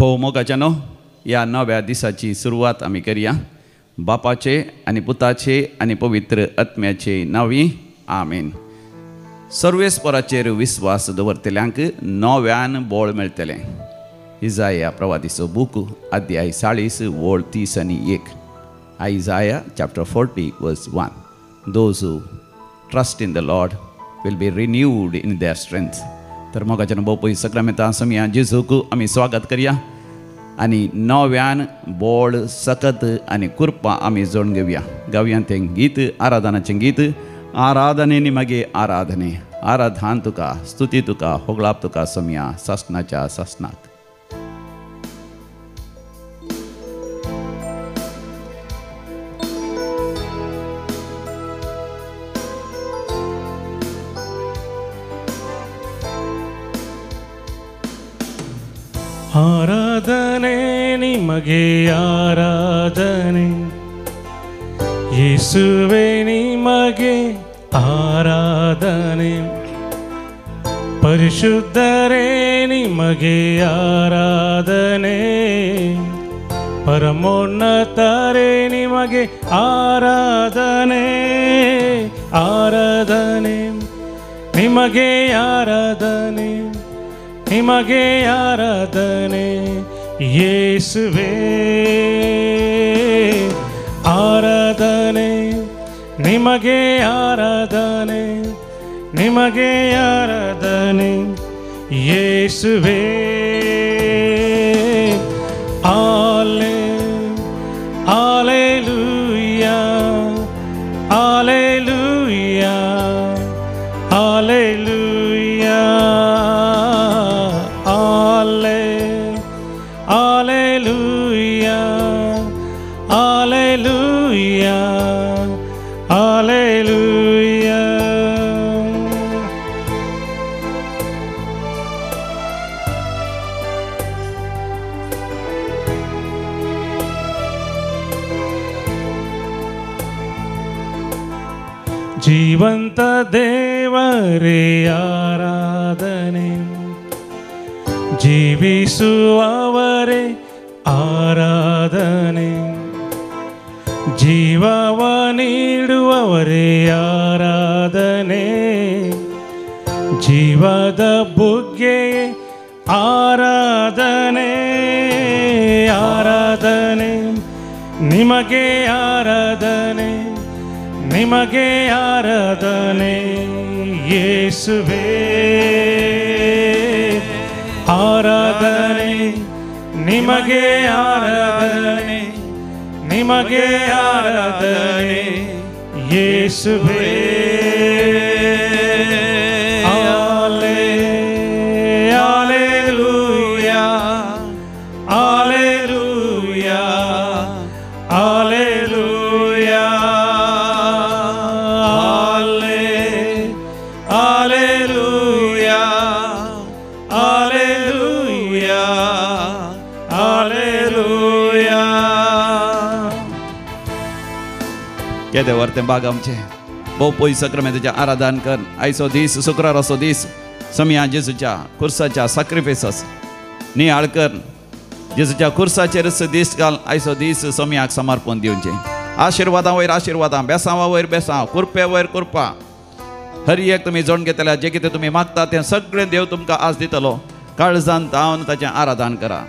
भोव मोगाच्यानो ह्या नव्या दिसाची सुरवात आमी करया बापाचे आनी पुताचे आनी पवित्र आत्म्याचे नांवी आमेन। सर्वेस्पराचेर विस्वास दवरतल्यांक नव्यान बळ मेळटलें। इजाया प्रवादीचो बूक अध्याय 40 वळ 31। Isaiah chapter 40 verse 1. Those who trust in the Lord will be renewed in their strength. तर मोगाच्यान भोव सक्रामेंता समया जेजूक आमी स्वागत करया आनी नव्यान बोळ सकत आनी कृपा आमी जोडून घेवया। गावया तें गीत आराधनाचें गीत। आराधने निमागे आराधने आराधन तुका स्तुती तुका होगळाप तुका समया सासनाच्या सासनाक। ಆರಾಧನೆ ನಿಮಗೆ ಆರಾಧನೆ ಯೇಸುವೆ ನಿಮಗೆ ಆರಾಧನೆ ಪರಿಶುದ್ಧರೇ ನಿಮಗೆ ಆರಾಧನೆ ಪರಮೋನ್ನತರೇ ನಿಮಗೆ ಆರಾಧನೆ ಆರಾಧನೆ ನಿಮಗೆ ಆರಾಧನೆ ನಿಮಗೆ ಆರಾಧನೆ ಯೇಸುವೇ ಆರಾಧನೆ ನಿಮಗೆ ಆರಾಧನೆ ನಿಮಗೆ ಆರಾಧನೆ ಯೇಸುವೇ ಆಲೆ alleluia alleluia alleluia Alleluia, Alleluia, Alleluia. ಜೀವಂತ ದೇವರೇ ಆರಾಧನೆ ಜೀವಿಸುವವರೇ ಆರಾಧನೆ ಜೀವವ ನೀಡುವವರೇ ಆರಾಧನೆ ಜೀವದ ಬುಗ್ಗೆಯೇ ಆರಾಧನೆ ಆರಾಧನೆ ನಿಮಗೆ ಆರಾಧನೆ ನಿಮಗೆ ಆರಾಧನೆ ಯೇಸುವೇ ಆರಾಧನೆ ನಿಮಗೆ ಆರಾಧನೆ ನಿಮಗೆ ಆರಾಧನೆ ಯೇಸುವೇ ಆಲೆ alleluia alleluia alleluia ಆಲೆ alleluia alleluia alleluia. केदें व्हर तें बाग आमचें भोव पयस सक्रामेंताचें आराधन कर। आयचो दीस शुक्राराचो दीस समया जेजूच्या खुर्साच्या साक्रिफायसस नियाळ कर। जेजूच्या खुर्साचेरच दीस घाल। आयचो दीस समयाक समर्पण दिवचें। आशिर्वादां वयर आशिर्वादां, बेसांवा वयर बेसांव, कुरपे वयर कुरपा, हर एक तुमी जोडून घेतल्या जें कितें तुमी मागता तें सगळें देव तुमकां आज दितलो। काळजान तावन ताचें आराधन करा।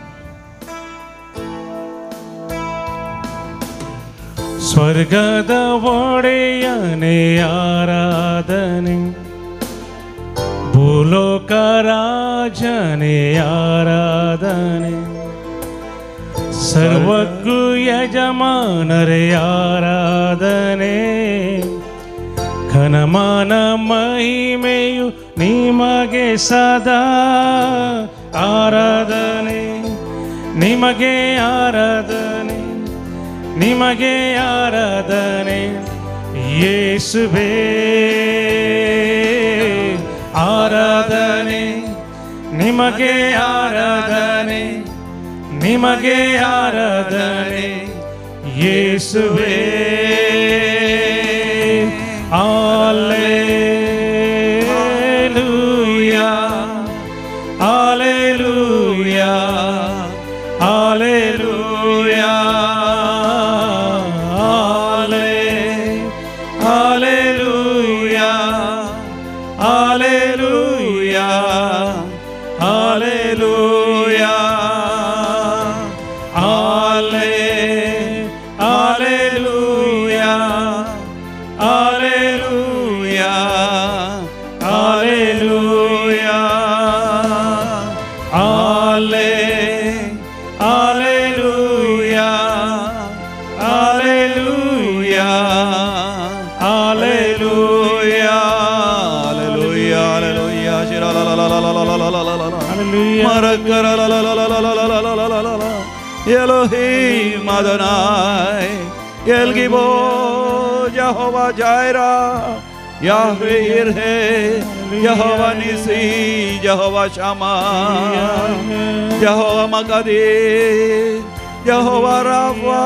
ಸ್ವರ್ಗದ ಒಡೆಯನೇ ಆರಾಧನೆ ಭೂಲೋಕ ರಾಜನೇ ಆರಾಧನೆ ಸರ್ವಕ್ಕೂ ಯಜಮಾನರೇ ಆರಾಧನೆ ಘನಮಾನ ಮಹಿಮೆಯು ನಿಮಗೆ ಸದಾ ಆರಾಧನೆ ನಿಮಗೆ ಆರಾಧನೆ ನಿಮಗೆ ಆರಾಧನೆ ಯೇಸುವೇ ಆರಾಧನೆ ನಿಮಗೆ ಆರಾಧನೆ ನಿಮಗೆ ಆರಾಧನೆ ಯೇಸುವೇ ಆಲೆಲೂಯಾ ಆಲೆಲೂಯಾ Elohim Adonai, El Gibor, Jehovah Jireh, Yahweh Yireh, Jehovah Nisi, Jehovah Shammah, Jehovah Makadesh, Jehovah Rapha,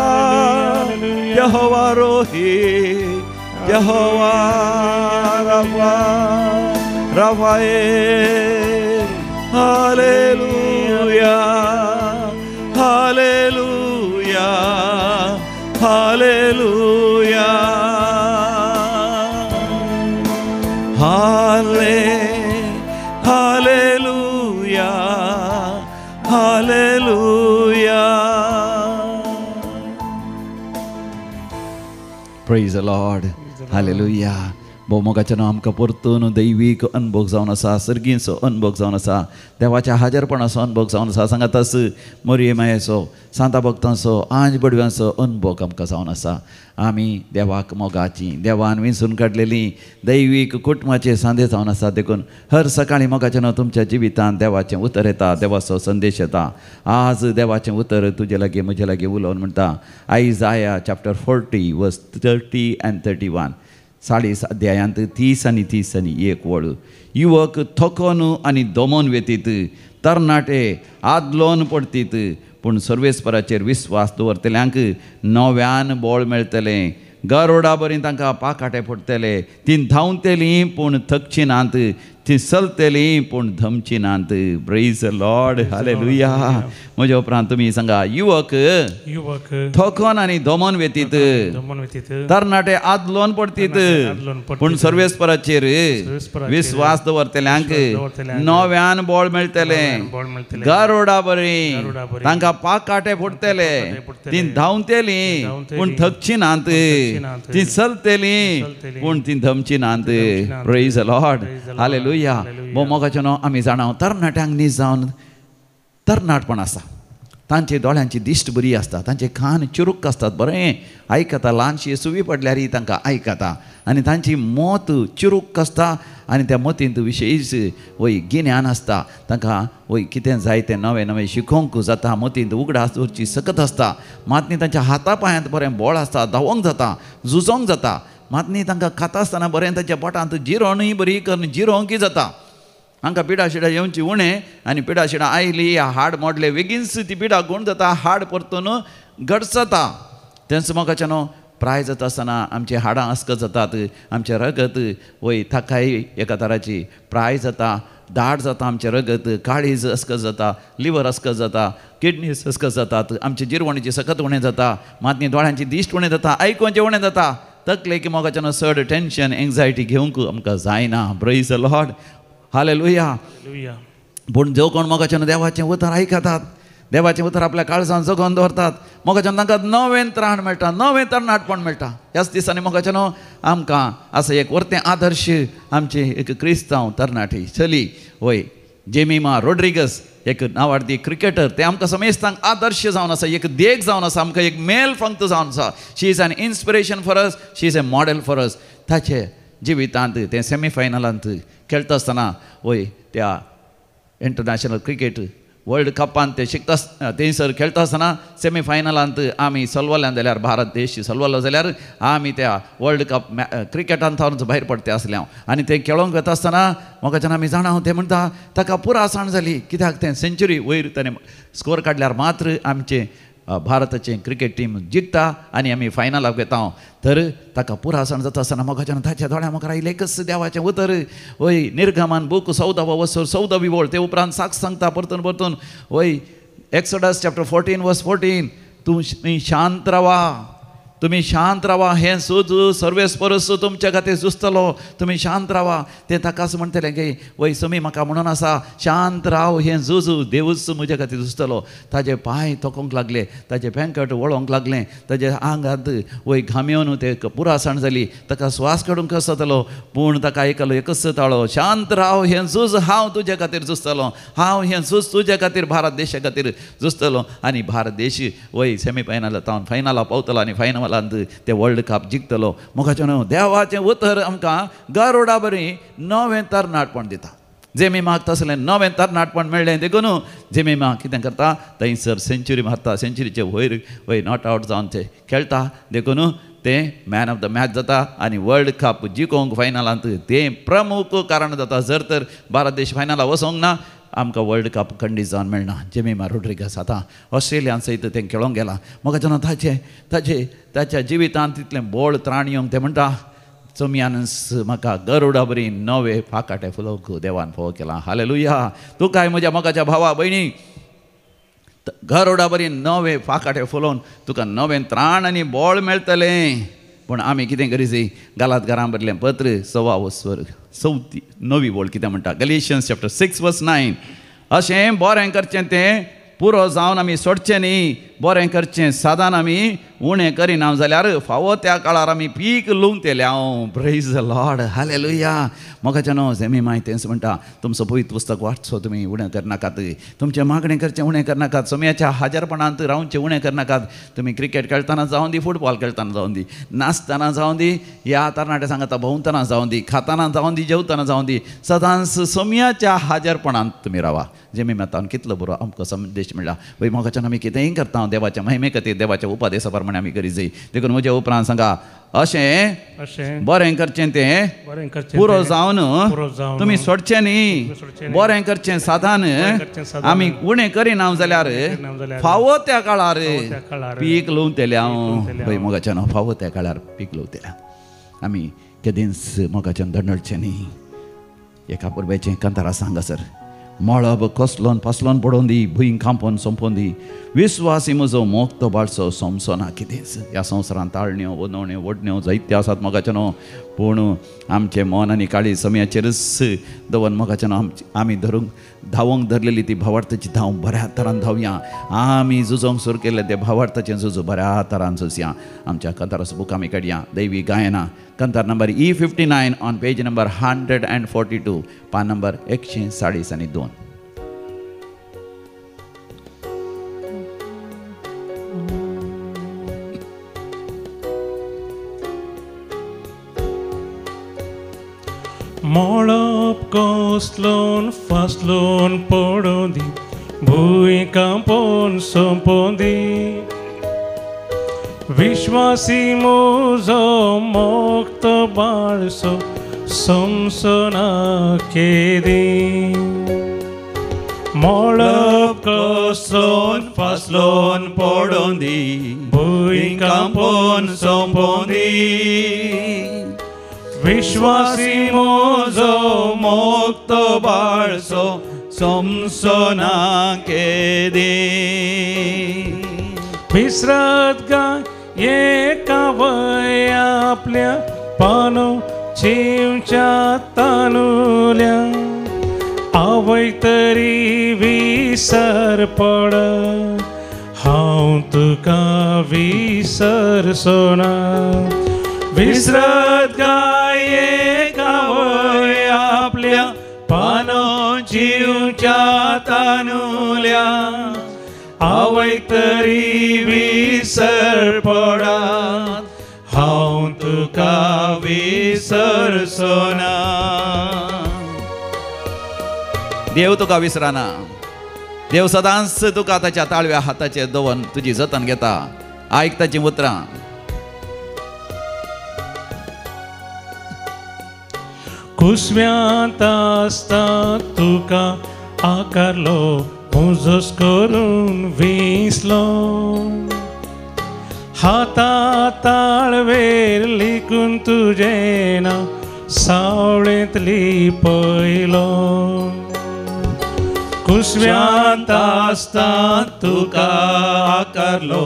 Jehovah Rohi, Jehovah Rapha, Raphael. Hallelujah, Hallelujah, Hallelujah. Hallelujah, Hallelujah. Praise the Lord. Hallelujah. भोवमोगाचें नांव आमकां परतून दैवीक अनभोग जावन आसा, सर्गींचो अनभोग जावन आसा, देवाच्या हाजरपणाचो अनभोग जावन आसा. सांगातास मोरये मायेचो, सांता भक्तांचो, आंज बडव्यांचो अनभोग आमकां जावन आसा. आमी देवाक मोगाची, देवान विंचून काडलेली दैवीक कुटुंबाचे सांदे जावन आसा. देखून हर सकाळीं मोगाचें नांव तुमच्या जिवितांत देवाचें उतर येता, देवाचो संदेश येता. आज देवाचें उतर तुजे लागीं म्हजे लागीं उलोवन म्हणटा आयजाया चॅप्टर 40 वर्स 30 and 31, 40 अध्यायांत 30 आनी 30 आनी 1 वळ. युवक थकोन आनी दमोन वेतीत, तरणाटे आदलोन पडतीत, पूण सर्वेस्पराचेर विस्वास दवरतल्यांक नव्यान बळ मेळटलें. गरोडा बरी तांकां पाकाटे फुटतले, तीं धांवतलीं पूण थकची नात, तीं चलतलीं पूण धमची नात. Praise the Lord. Hallelujah. म्हज्या उपरांत तुमी सांगा, युवक युवक थकोन आनी दमोन वेतीत, तरणाटे आदलोन पडतीत, पूण सर्वेस्पराचेर विस्वास दवरतल्यांक नव्यान बळ मेळटलें. गरोडा बरी तांकां पाकाटे फुटतले, तीं धांवतलीं पूण थकची नात, ती चलतली पूण ती धमची नात. Praise the Lord. Hallelujah. भोवमोगाचें नांव आमी जाणा तरणाट्यांक न्ही जावन तरणाटपण आसा, तांचे दोळ्यांची दिश्ट बरी आसता, तांचे कान चुरूक आसतात, बरें आयकता, ल्हानशी सुवी पडल्यारय तांकां आयकता, आनी तांची मत चुरूक आसता, आनी त्या मतींत विशेश वय गिन्यान आसता, तांकां वय कितें जाय तें नवें नवें शिकोवंक जाता, मतींत उगडास दवरची सकत आसता. मात न्ही तांच्या हाता पांयांत बरें बळ आसता, धांवोंक जाता, झुजोंक जाता. मात न्ही तांकां खाता आसतना बरें तांच्या पोटांत जिरोणूय बरी करून जिरोवंकय जाता. हांकां पिडा शिडा येवची उणें, आनी पिडा शिडां आयली हाड मोडलें बेगीनच ती पिडा गूण जाता, हाड परतून घडसता. तेंच मोगाचें न्हू प्राय जाता आसतना आमची हाडां अस्कत जातात, आमचें रगत वय थाकाय एका तराची प्राय जाता, दाट जाता आमचें रगत, काळीज अस्कत जाता, लिवर अस्कत जाता, किडनीज अस्कत जातात, आमची जिरवणीची सकत उणें जाता, मात न्ही दोळ्यांची दिश्ट उणें जाता, आयकुपाचें उणें जाता. तकलेक मोगाचें न्हू चड टेंशन एंग्जायटी घेवंक आमकां जायना. Praise the Lord. Hallelujah. पूण जो कोण मोगाचें न्हू देवाचें उतर आयकतात, देवाचें उतर आपल्या काळजान जगोवन दवरतात, मोगाचें तांकां नवें त्राण मेळटा, नवें तरणाटपण मेळटा. ह्याच दिसांनी मोगाचें न्हू आमकां आसा एक वर्तें आदर्श आमचे एक क्रिस्तांव तरणाटी चली वय जेमिमा रोड्रिगस, एक नावाडती क्रिकेटर, ते आमकां समेस्तांक आदर्श जावन आसा, एक देख जावन आसा, आमकां एक मेल फंक्त जावन आसा. She is an inspiration for us, she is a model for us. ताचे जिवितांत तें सेमीफायनलांत खेळटा आसतना वय त्या इंटरनॅशनल क्रिकेट वर्ल्ड कपांत ते शिकता थंयसर खेळटा आसतना सेमीफायनलांत आमी सलवल्यान जाल्यार, भारत देश सलवलो जाल्यार आमी त्या वर्ल्ड कप क्रिकेटांत थावन भायर पडटे आसले हांव. आनी ते खेळोंक वता आसतना म्हाका आमी जाणा हांव, ते म्हणटा ताका पुरासाण जाली, कित्याक तें सेंच्युरी वयर ताणें स्कोर काडल्यार मात्र आमचें भारताचें क्रिकेट टीम जिखता आनी आमी फायनलाक वता. तर ताका पुरासाण जाता आसतना मोगाच्यान ताच्या दोळ्या मुखार आयलें एकच देवाचें उतर, वय निर्गमान बूक 14वो वसर 14वी वळ, ते उपरांत साक्ष सांगता परतून परतून, वय एक्सोडस चॅप्टर 14 वर्स 14, तूं शांत रावा, तुमी शांत रावा, हें सूज सर्वेस्परस तुमच्या खातीर झुजतलो, तुमी शांत रावा. तें ताकाच म्हणटलें की वय समी म्हाका म्हणून आसा शांत राव, हें झूज देवूच म्हज्या खातीर झुजतलो. ताजे पांय तोकोंक लागले, ताजें पेंकट वळोंक लागलें, ताजे आंगांत वय घामेवन ते पुरासाण जाली, ताका स्वास काडूंक कसो जातलो, पूण ताका आयकलो एकच ताळो, शांत राव, हें झूज हांव तुजे खातीर झुजतलो, हांव हें झूज तुजे खातीर भारत देशा खातीर झुजतलो. आनी भारत देश वय सेमीफायनला तावन फायनला पावतलो आनी फायनल ते वर्ल्ड कप जिखतलो. मोगाचें न्हू देवाचें उतर आमकां गरुडा बरी नवें तरणाटपण दिता, जेमिमाक तसलें नवें तरणाटपण मेळ्ळें देखून जेमिमा कितें करता थंयसर सेंच्युरी मारता, सेंच्युरीचे वयर वयर not out जावन ते खेळटा देखून तें मॅन ऑफ the match जाता आनी वर्ल्ड कप जिखोवंक फायनलांत तें प्रमुख कारण जाता. जर तर भारत देश फायनलाक वचोंक ना आमकां वर्ल्ड कप खंडीत जावन मेळना. जेमिमा रोड्रिगस आतां ऑस्ट्रेलियान सयत तें खेळोंक गेलां. म्हाका जेन्ना ताचे ताचे ताच्या जिवितांत तितलें बोळ त्राण येवंक तें म्हणटा चोमयानस म्हाका गरुडा बरी नवे फाकाटे फुलोवंक देवान फोव केलां. हालेलुया. तुकाय म्हज्या मोगाच्या भावा भयणी गरुडा बरी नवे फाकाटे फुलोवन तुका नवें त्राण आनी बोळ मेळटलें. पूण आमी कितें करीसी गालात घरां भरलें पत्र सवा स्वर चवथी नवी बोळ कितें म्हणटा गलेशियन्स चॅप्टर 6 वर्स 9 अशें बरें करचें तें पुरो जावन आमी सोडचें न्ही, बरें करचें सादान आमी उणें करिना जाल्यार फावो त्या काळार आमी पीक लुंवतले. हांव प्रेज the Lord. Hallelujah. मोगाच्या न्हू जेमिमाय तेंच म्हणटा तुमचो पवित्र पुस्तक वाचचो तुमी उणें करनाकात, तुमचें मागणें करचें उणें करनाकात, सोम्याच्या हाजरपणांत रावचें उणें करनाकात. तुमी क्रिकेट खेळटना जावं दी, फुटबॉल खेळटना जावं दी, नाचतना जावं दी, ह्या तरणाटे सांगता भोंवतना जावं दी, खाताना जावं दी, जेवतना जावं दी, सदांच सोम्याच्या हाजरपणांत तुमी रावा. जेमिमातान कितलो बरो आमकां संदेश मेळ्ळा. वय मोगाच्यान आमी कितेंय करता देवाच्या महिमे खातीर, देवाच्या उपदेसा प्रमाणे आमी करी जाय. देखून म्हज्या उपरांत सांगा अशें बरें करचें तें पुरो जावन तुमी सोडचें न्ही, बरें करचें सादान आमी उणें करिना जाल्यार फावो त्या काळार पीक लुंवतले. हांव वय मोगाच्यान फावो त्या काळार पीक लुंवतले. आमी केदींच मोगाच्यान दंडळचें न्ही. एका पुर्वेचें कांतारा सांगा सर मळब कसलोन पासलोन पडोवन दी, भूंय कांपोन सोंपोवन दी, विस्वासी म्हजो मोगतो बाळसो सोमसो ना कितेंच. ह्या संवसारांत ताळण्यो वनवण्यो वडण्यो जायत्यो आसात मोगाचें न्हू, पूण आमचें मन आनी काळी समयाचेरच दवर मोगाचें न्हू आमी धरूंक धांवंक धरलेली ती भावार्थाची धांव बऱ्या तरान धांवया. आमी झुजोंक सुरू केल्लें तें भावार्थाचें झुजू बऱ्या तरान झुजया. आमच्या कांताराचो बूक आमी काडया दैवी गायना कांतार number E59 on page number 142 पान नंबर 142. मळब कसलोन फासलोन पडों दी, भूंय कांपोन सोंपों दी, विश्वासी म्हजो मोक्त बाळसो सोमसो ना केदी. मळब कसलोन फासलोन पडों दी, भूंय कांपोन सोंपों दी, विश्वासी म्हजो मोक्त बाळसो सोमसो ना केदी. विसरत गा एका वय आपल्या पानो चिंवच्या तानुल्या, आवय तरी विसर पड हांव तुका विसरचो ना. विसरत गाये गावय आपल्या पानो जिवच्या तानुल्या, आवय तरी विसर पडात हांव तुका विसरचो ना. देव तुका विसराना, देव सदांच तुका ताच्या ताळव्या हाताचेर दवरून तुजी जतन घेता. आयक ताचीं उतरां. कुसव्यांत आसता तुका आकारलो म्हजोच करून विसलो, हाता ताळवेर लिखून तुजें नांव सावळेंत लिपयलो. कुसव्यांत आसता तुका आकारलो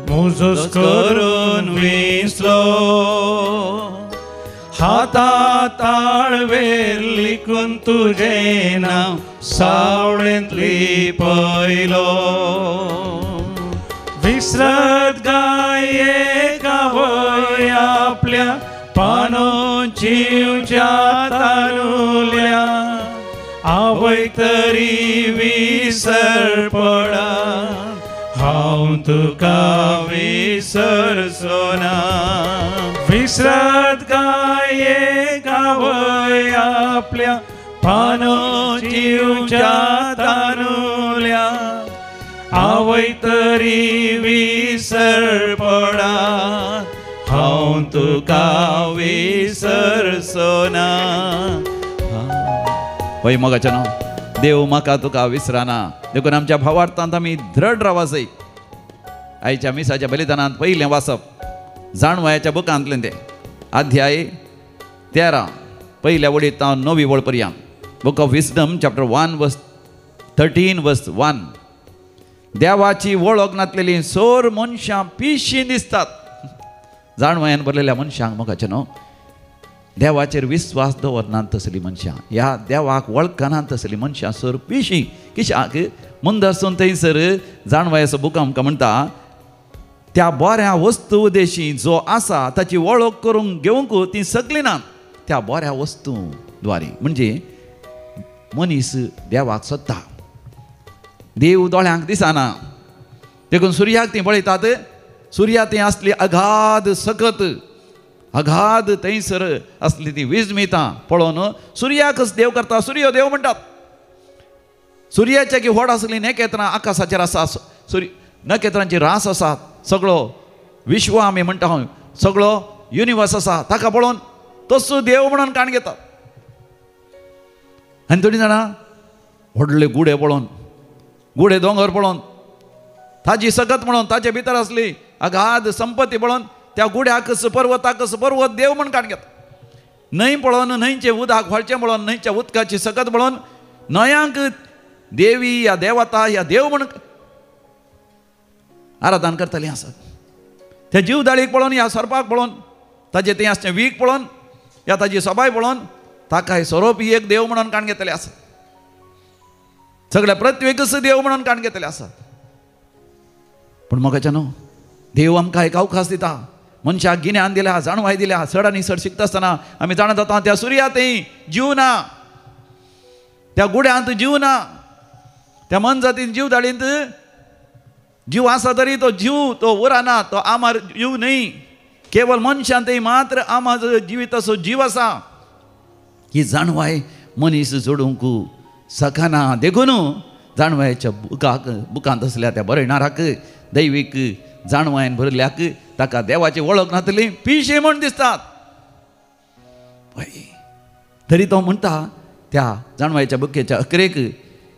म्हजोच करून विसलो, हाता ताळवेर लिखून तुजें नांव सावळेंत लिपयलो. विसरत गाये गावय आपल्या पानो जिवच्या तानुल्या, आवय तरी विसर पडा हांव तुका विसरचो ना. विसरत गाये गावय आपल्या पानो चिवच्या तानुल्या आवय तरी विसर पडा हांव तुका विसरचो ना. वय मोगाचें न्हू देव म्हाका तुका विसराना. देखून आमच्या भावार्थांत आमी दृढ रावा जाय. आयच्या मिसाच्या बलिदानांत पयलें वाचप जाणवायाच्या बुकांतलें तें अध्याय 13 पयल्या वळींत हांव 9वी वळ पर्यंत. Book of Wisdom chapter 1 verse 13 verse 1. देवाची वळख नातलेली सोर मनशां पिशीं दिसतात. जाणवायान भरलेल्या मनशांक मोगाचें न्हू देवाचेर विस्वास दवरनात तसली मनशां, ह्या देवाक वळखनात तसली मनशां सोर पिशीं. किशाक मुंदरसून थंयसर जाणवायाचो बूक आमकां म्हणटा त्या बऱ्या वस्तू उदेशी जो आसा ताची वळख करूंक घेवंक ती सगळीं नात त्या बऱ्या वस्तू द्वारे. म्हणजे मनीस देवाक सोदता, देव दोळ्यांक दिसना देखून सुर्याक तीं पळयतात. सुर्या ती आसली अगाध सकत, अगाध थंयसर आसली ती विजमितां पळोवन सुर्याकच देव करता, सूर्य देव म्हणटात. सुर्याच्या की व्हड आसली नखेत्रां आकाशाचेर आसा, सूर्य नखेत्रांची रास आसा, सगळो विश्व आमी म्हणटा सगळो युनिवर्स आसा ताका पळोवन तसो देव म्हणून काण घेतात. आनी थोडीं जाणां व्हडले गुडे पळोवन, गुडे दोंगर पळोवन, ताजी सकत म्हणून ताचे भितर आसली अगाध संपत्ती पळोवन त्या गुड्याकच पर्वताकच पर्वत देव म्हण काण घेता. न्हंय पळोवन न्हंयचें उदक व्हाळचें पळोवन न्हंयच्या उदकाची सकत पळोवन न्हंयांक देवी या देवता या देव म्हण आराधन करतलीं आसत. त्या जीवदाळीक पळोवन ह्या सोरपाक पळोवन ताजें तें आसचें वीख पळोवन या ताजी सोबाय पळोवन ताकाय सोरोप ही एक देव म्हणून काण घेतले आसत. सगळ्या पृथ्वेकच देव म्हणून काण घेतले आसत. पूण मोगाच्या न्हू देव आमकां एक अवकाश दिता, मनशाक गिन्यान दिल्या, जाणवाय दिल्या. चड आनी चड शिकता आसतना आमी जाणा जाता त्या सुर्या थंय जीव ना, त्या गुड्यांत जीव ना, त्या मनजातीन जीवदाळींत जीव आसा तरी तो जीव तो उरना, तो आमार जीव न्हय. केवल मनशान थंय मात्र आमार जिविताचो जीव आसा. ही जाणवाय मनीस जोडूंक शकना. देखून जाणवायच्या बुकाक बुकांत आसल्या त्या बरयणाराक दैवीक जाणवायन भरल्याक ताका देवाची वळख नातली पिशे म्हूण दिसतात. तरी तो म्हणटा त्या जाणवायच्या बुकेच्या अकरेक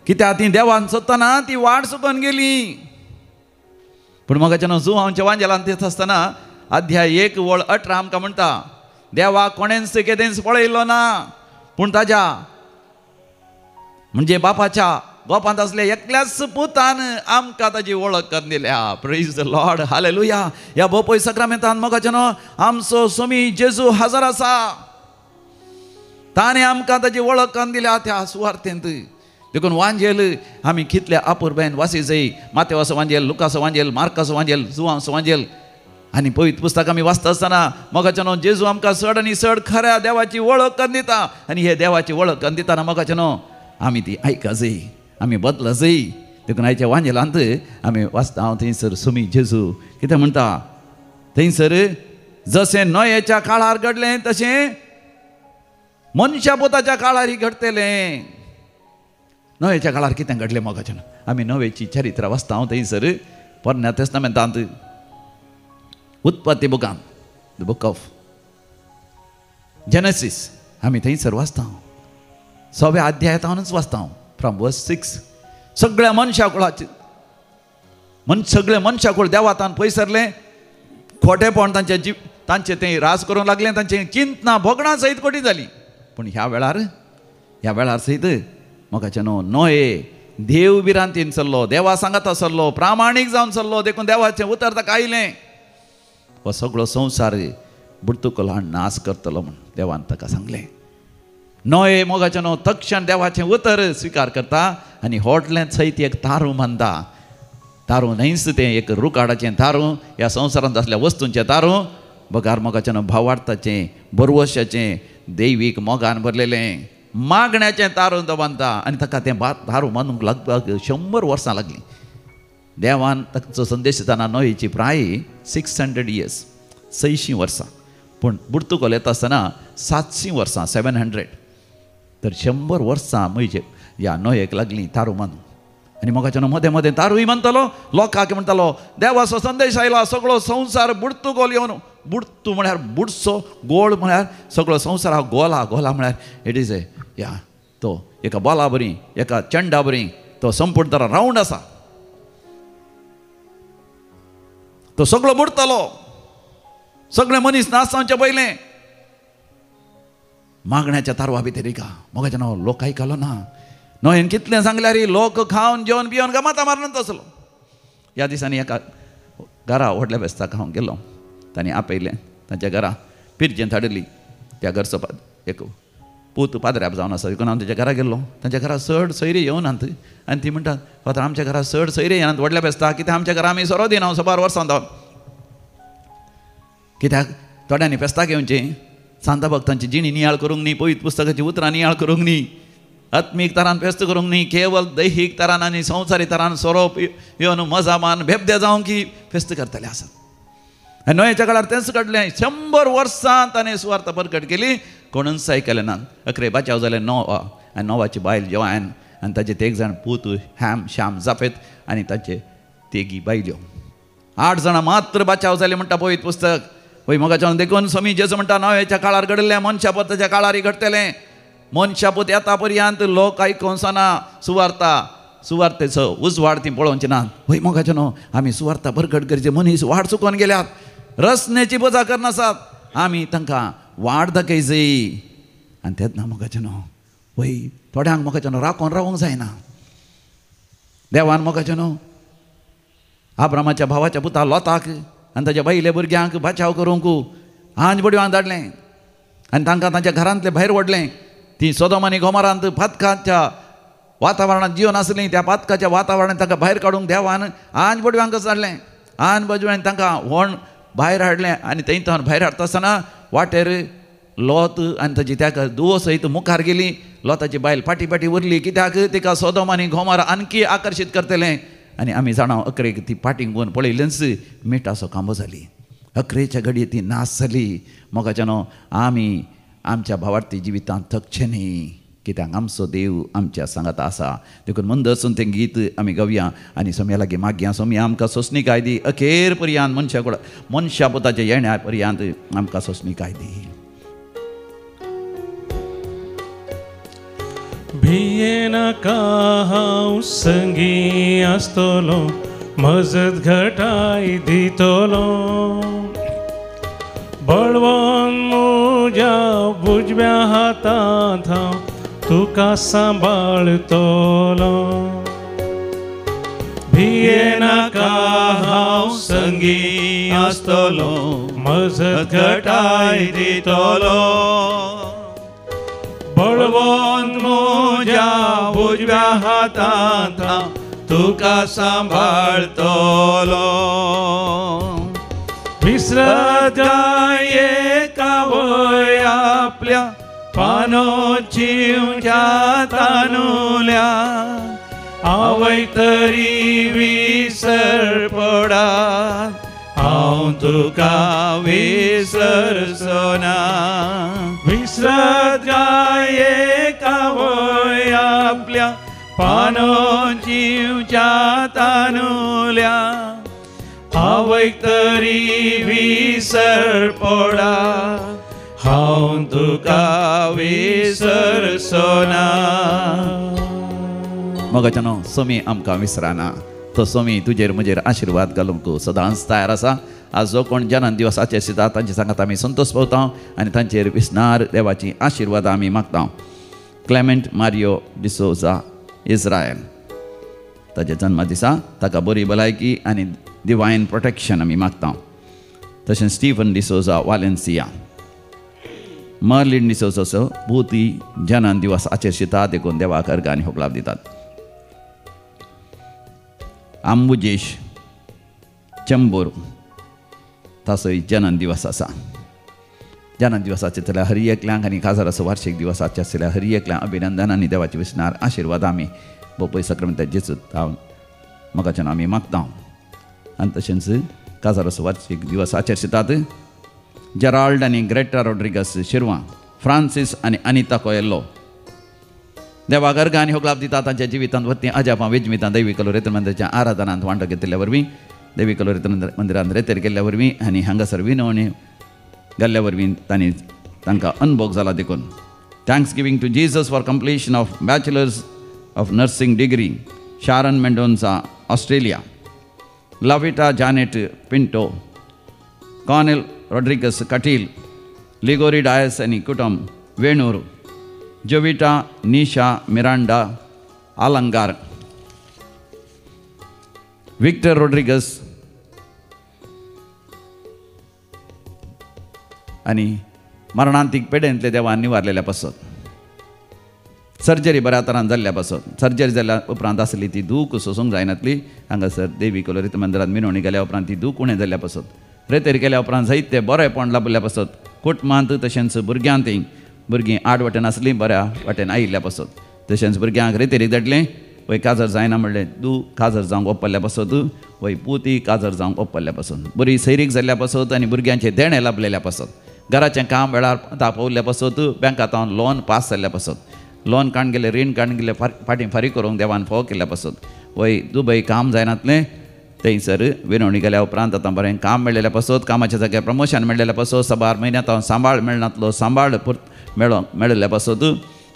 कित्याक ती देवान सोदतना ती वाट चुकून गेली. पूण मोगाच्या न्हू जुवांच्या वांजेलान दिता आसतना अध्याय 1 वळ 18 आमकां म्हणटा देवाक कोणेंच केदेंच पळयलो ना पूण ताज्या म्हणजे बापाच्या गोपांत आसले एकल्याच पुतान आमकां ताजी वळख करून दिल्या. Praise the Lord, hallelujah. ह्या बोपय सक्रामेंतान मोगाच्या न्हू आमचो स्वामी जेजू हजर आसा. ताणें आमकां ताजी वळख करून दिल्या त्या सुवार्थेंत. देखून वांजेल आमी कितल्या अपुरबायेन वासी जाय. मातेवाचो वांजेल, लुकाचो वांजेल, मार्काचो वांजेल, जुवांचो वांजेल आनी पवित्र पुस्तक आमी वाचता आसतना मोगाच्या न्हू जेजू आमकां चड आनी चड खऱ्या देवाची वळख करून दिता. आनी हे देवाची वळख करून दितना मोगाच्या न्हू आमी ती आयका जाय, आमी बदला जाय. देखून आयच्या वांजेलांत आमी वाचता हांव थंयसर सुमी जेजू कितें म्हणटा थंयसर जशें नोयेच्या काळार घडलें तशें मनशा पोताच्या काळार घडटलें. नोयेच्या काळार कितें घडलें मोगाच्या न्हू आमी नोवेची चरित्र वाचता हांव थंयसर पोरण्या तेस्तामेंतांत उत्पत्ती बुकांत, the book of Genesis आमी थंयसर वाचता हांव 6व्या अध्यायांतूच वाचता हांव फ्रॉम वर्स 6. सगळ्या मनशाकुळाचे सगळे मनशाकूळ देवातान पयसरलें, खोटेपण तांचे जीव तांचे ते राज करूंक लागलें, तांचे चिंतना भोगणां सयत कोटी जाली. पूण ह्या वेळार सयत मोगाच्या न्हू नोये देव भिरांतीन चल्लो, देवा सांगात आसलो, प्रामाणीक जावन चल्लो. देखून देवाचें उतर ताका आयलें हो सगळो संवसार बुडतुकलो नाश करतलो म्हूण देवान ताका सांगलें. नोये मोगाच्या न्हू तक्षण देवाचें उतर स्विकार करता आनी होटलें सयत एक तारू बांदता. तारू न्हयच तें एक रुकाडाचें तारू, ह्या संवसारांत आसल्या वस्तूंचें तारू, बगार मोगाचें न्हू भावार्थाचें बरवशाचें दैवीक मोगान भरलेलें मागण्याचें तारू तो बांदता. आनी ताका तें तारू बांदूंक लगभग 100 वर्सां लागलीं. देवान ताचो संदेश दितना नोयेची प्राय 600 इयर्स 600 वर्सां, पूण बुडतुकोल येता आसतना 700 वर्सां 700. तर 100 वर्सां म्हणजे ह्या नोयेक लागली तारू मानू. आनी मोगाच्यानो मदें मदें तारूय मानतालो, लोकांक म्हणटालो देवाचो संदेश आयला, सगळो संवसार बुडतू गोल येवन, बुडतू म्हळ्यार बुडचो, गोळ म्हळ्यार सगळो संवसार हा गोला, गोला म्हळ्यार it is a या तो एका बॉला बरी एका चेंडा बरी तो संपूर्ण तरा रावंड आसा, तो सगळो बुडतलो, सगळे मनीस नाच जावचे पयलें मागण्याच्या तारवा भितर का मोगाच्या नांव लोक आयकलो ना. नोयेन कितलें सांगल्यार लोक खावन जेवन पिवन गमाता मारून तसलो. ह्या दिसांनी एका घरा व्हडल्या फेस्ताक हांव गेलो, तांणी आपयलें तांच्या घरा पिरजेन धाडिल्ली. त्या घरचो एक पूत पाद्र्याप जावन आसा, देखून हांव ताच्या घरा गेल्लो. तांच्या घरा चड सोयरी येवनात आनी ती म्हणटात फातर आमच्या घरा चड सोयरी येनात व्हडल्या फेस्ताक, कित्याक आमच्या घरा आमी सोरो दिना सुमार वर्सां जावन, कित्याक थोड्यांनी फेस्ताक येवचें, सांता भक्तांची जिणी नियाळ करूंक न्ही, पवित्र पुस्तकाची उतरां नियाळ करूंक न्ही, आत्मीक तरान फेस्त करूंक न्ही, केवल दैहीक तरान आनी संवसारी तरान सोरो येवन मजा मान भेबदे जावंक की फेस्त करतले आसत. आनी नोयेच्या काळार तेंच घडलें, 100 वर्सां ताणें सुवार्थ परगट केली, कोणूच आयकलें ना. अकरे बाचाव जाले नोवा आनी नोवाची बायल जोआन आनी ताचे तेग जाण पूत हॅम श्याम जाफेत आनी ताचे तेगी बायल्यो, 8 जाणां मात्र बाचाव जाले म्हणटा पवित्र पुस्तक. वय मोगाच्यान देखून स्वामी जेजू म्हणटा नोयेच्या काळार घडिल्लें मनशापुताच्या काळारय घडटलें. मनशापूत येता पर्यंत लोक आयकूंक ना सुवार्ता, सुवार्तेचो उजवाड ती पळोवची ना. वय मोगाच्यान आमी सुवार्ता परगट करचे मनीस वाट चुकोवन गेल्यात, रसनेची पुजा करनासात, आमी तांकां वाट दाखयची. आनी तेन्ना मोगाच्यान वय थोड्यांक मोगाच्यान राखोन रावूंक जायना. देवान मोगाच्यान आब्रामाच्या भावाच्या पुता लोताक आनी ताच्या बायले भुरग्यांक बचाव करूंक आंज बडवान धाडलें आनी तांकां तांच्या घरांतलें भायर व्हडलें. ती सोदोम आनी गोमोरांत पातकाच्या वातावरणांत जिवन आसलीं, त्या पातकाच्या वातावरणांत तांकां भायर काडूंक देवान आंज बडव्यांकच धाडलें. आंज बडव्यान तांकां व्हण भायर हाडलें आनी थंय थंय भायर हाडटा आसतना वाटेर लोत आनी ताची त्या दुवो सयत मुखार गेली. लोताची बायल फाटी फाटी उरली, कित्याक तिका सोदोम आनी गोमोरा आणकी आकर्शीत करतलें. आनी आमी जाणा अकरेक ती फाटींग वचून पळयलेंच मिठाचो खांबो जाली, अकरेच्या घडये ती नास जाली. मोगाच्यानो आमी आमच्या भावार्थी जिवितांत थकचें न्ही, कित्याक आमचो देव आमच्या सांगात आसा. देखून मंद आसून तें गीत आमी गावया आनी सोम्या लागीं मागया, सोम्या आमकां सोंसणीकाय दी अखेर पर्यंत, मनशा मनशा पुताच्या येण्या पर्यंत आमकां सोंसणीकाय दी. भियेनाका हांव संगी आसतलो, मजत घटाय दितलो, बळवंत म्हज्या उजव्या हातांत हांव तुका सांबाळतलो. भियेनाका हांव संगी आसतलो, मजत घटाय दितलो, बळवंत म्हज्या उजव्या हातांत तुका सांबाळतलो. विसरत एका वय आपल्या पानो चिवच्या तानुल्या, आवय तरी विसर पडा हांव तुका विसरचो ना. विसरत एका वय आपल्या पानो चिवच्या तानुल्या, आवय तरी विसर पडा हांव तुका विसरचो ना. मोगाच्यानो सोमी आमकां विसराना, तो सोमी तुजेर म्हजेर आशिर्वाद घालूंक सदांच तयार आसा. आज जो कोण जनान दिवस आचरिता तांचे सांगात आमी संतोष पावता आनी तांचेर विसनार देवाची आशिर्वाद आमी मागता. क्लेमेंट मारियो डिसोजा इस्रायल ताच्या जन्मदिसा ताका बरी भलायकी आनी डिवायन प्रोटेक्शन आमी मागता. तशेंच स्टीफन डिसोजा वालेन्सिया, मर्लिन डिसोजाचो भूती जनान दिवस आचरिता देखून देवाक अर्घ आनी होगलाप दितात. आंबुजेश चंबूर ताचोय जनन दिवस आसा. जनन दिवसाचे जाल्यार हर एकल्यांक आनी खाजराचो वार्षिक दिवसाचे आसल्यार हर एकल्यांक अभिनंदन आनी देवाचे विसनार आशिर्वाद आमी बोपय सक्रमता जेजू मोगाच्यान आमी मागता. आनी तशेंच काजाराचो वार्षिक दिवस आचरितात जेराल्ड आनी ग्रेटा रॉड्रिगस शिरवा, फ्रांसीस आनी अनिता कोएल्लो, देवाक अर्घ आनी होगलाप दिता तांच्या जिवितांत वत्ती अजापां विजमितां दैवी कलोरेत मंदिराच्या आराधनांत वांटो घेतिल्ल्या वरवीं देवी कलोरेत मंदिरांत रेतेर केल्ल्या वरवीं आनी हांगासर विनवणी घाल्ल्या वरवीं तांणी तांकां अनभोग जाला देखून thanks giving to Jesus for completion of bachelors of nursing degree Sharon Mendonca Australia Lavita Janet Pinto Conel Rodrigues Kateel Ligori Dias आनी कुटुंब Venur Jovita Nisha Miranda Alangar Victor Rodrigues आनी मरणांतीक पेडेंतले देवान निवारलेल्या पासत सर्जरी बऱ्या तरान जाल्ल्या पासत सर्जरी जाल्ल्या उपरांत आसली ती दूख सोसूंक जायनातली हांगासर देवी कलोरीत मंदिरांत मिनवणी गेल्या उपरांत ती दूख उणें जाल्ल्या पासत रेतेर केल्या उपरांत जायते बरेंपण लाभल्या पासत कुटुंबांत तशेंच भुरग्यांत भुरगीं आड वाटेन आसलीं बऱ्या वाटेन आयिल्ल्या पासत तशेंच भुरग्यांक रेतेरीक धाडलें वय काजर जायना म्हणलें दू काजर जावंक ओपल्ल्या पासत वय पुती काजर जावंक ओपल्ल्या पासत बरी सैरीक जाल्ल्या पासत आनी भुरग्यांचें देणें लाभलेल्या पासत घराचें काम वेळार तापोवल्ल्या पासत बँकांत लोन पास जाल्ल्या पासत लोन काडून गेलें रीण काडून गेलें फाटीं फारीक करूंक देवान फोव केल्ल्या पासत वय दुबय काम जायनातलें थंयसर विनवणी गेल्या उपरांत आतां बरें काम मेळ्ळेल्या पासत कामाच्या जाग्यार प्रमोशन मेळ्ळेल्या पासत साबार म्हयन्यांत हांव सांबाळ मेळनातलो सांबाळ मेळिल्ल्या पासत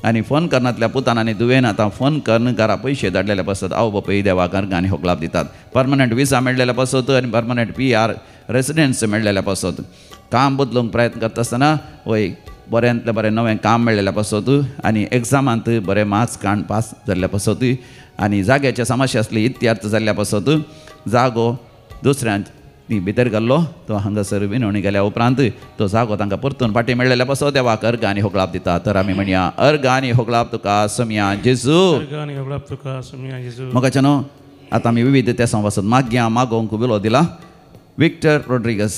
आनी फोन करनातल्या पुतान आनी दुवेन आतां फोन करून घरा पयशे धाडलेल्या पासत आवय बापूय देवाक अर्घ आनी होगलाप दितात परमनंट विसा मेळ्ळेल्या पासत आनी परमनंट PR residence मेळ्ळेल्या पासत काम बदलूंक प्रयत्न करता आसतना वय बऱ्यांतलें बरें नवें काम मेळ्ळेल्या पासत आनी एग्जामांत बरें मार्क्स काडून पास जाल्ल्या पासत आनी जाग्याच्या समस्या आसली इत्यार्थ जाल्ल्या पासत जागो दुसऱ्यान ती भितर घाल्लो तो हांगासर विनवणी गेल्या उपरांत तो जागो तांकां परतून फाटीं मेळ्ळेल्या पासत देवाक अर्घ आनी होगलाप दिता तर आमी म्हणया अर्घ आनी होगलाप तुका समिया जेजू मोगाच्या न्हू आतां आमी विविध तेसां पासत मागया मागोवंक विलो दिला Victor Rodrigues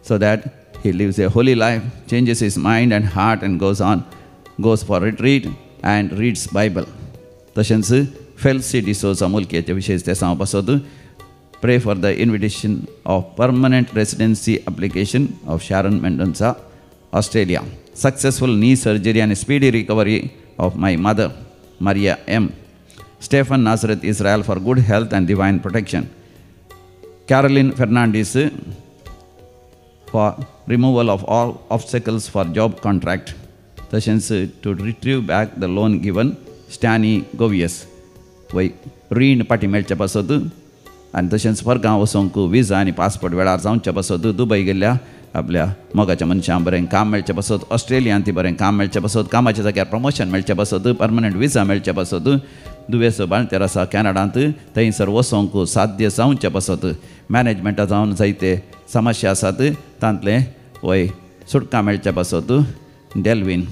so that he lives a holy life, changes his mind and heart and goes for retreat and reads Bible. तशेंच फेल्सी डिसोजा मुलकेचे विशेष तेसां पासत pray for the invitation of permanent residency application of Sharon Mendonca, Australia. Successful knee surgery and speedy recovery of my mother, Maria M. Stephen Nazareth, Israel for good health and divine protection. Caroline Fernandez for removal of all obstacles for job contract. तशेंच to retrieve back the loan given, Stani Govies. वय रीण पाटी मेळचे पासत आनी तशेंच फरगां वचोंक visa आनी पासपोर्ट वेळार जावचे पासत दुबय गेल्ल्या आपल्या मोगाच्या मनशां बरें काम मेळचे पासत ऑस्ट्रेलियांत ती बरें काम मेळचे पासत कामाच्या जाग्यार प्रमोशन मेळचे पासत परमनंट विजा मेळचे पासत दुयेंस बाळंतेर आसा कॅनडांत थंयसर वचोंक साध्य जावचे पासत मॅनेजमेंटा जावन जायते समस्या आसात तांतलें वय सुटका मेळचे पासत डेल्वीन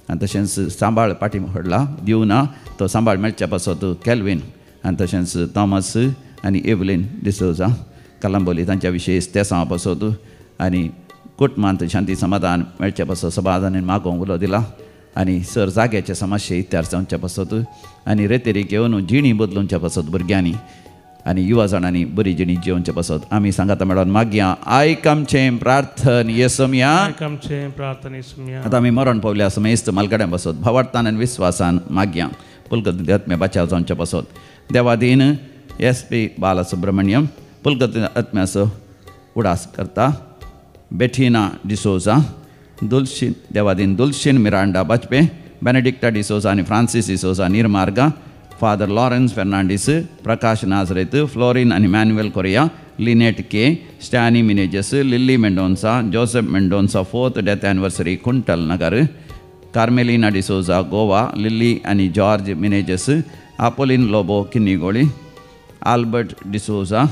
आनी तशेंच सांबाळ पाटी व्हडला दिवना तो सांबाळ मेळचे पासत कॅल्वीन आनी तशेंच थॉमस आनी एवलीन डिसोजा कलंबोली तांच्या विशेष तेसां पासत आनी कुटुंबांत शांती समाधान मेळचे पासत समाधानान मागोवंक उलो दिला आनी सर जाग्याचे समस्या इत्यार जावचे पासत आनी रेतेरीक येवन जिणी बदलुंचे पासत भुरग्यांनी आनी युवा जाणांनी बरी जिणी जिवचे पासत आमी सांगाता मेळोन मागया आयक आमचें प्रार्थन येसमया. आतां आमी मरण पावल्या समेस्त मालगड्यां पासत भावार्थान आनी विस्वासान मागया पुलकत आत्मे बचाव जावचे पासत देवादीन SP Balasubramaniam पुलकत आत्म्याचो उडास करता बेठिना डिसोजा दुलशीन देवादीन दुलशीन मिरांडा बाजपे बेनेडिक्टा डिसोजा आनी Francis D'Souza Nirmarga father Lawrence Fernandes Prakash Nazareth Florin आनी Manuel Correa Lynette K Stany Menezes Lily Mendonca Joseph Mendonca 4th death anniversary Kuntal Nagar Carmelina D'Souza Goa Lily आनी George Menezes Apolline Lobo Kinnigoli Albert D'Souza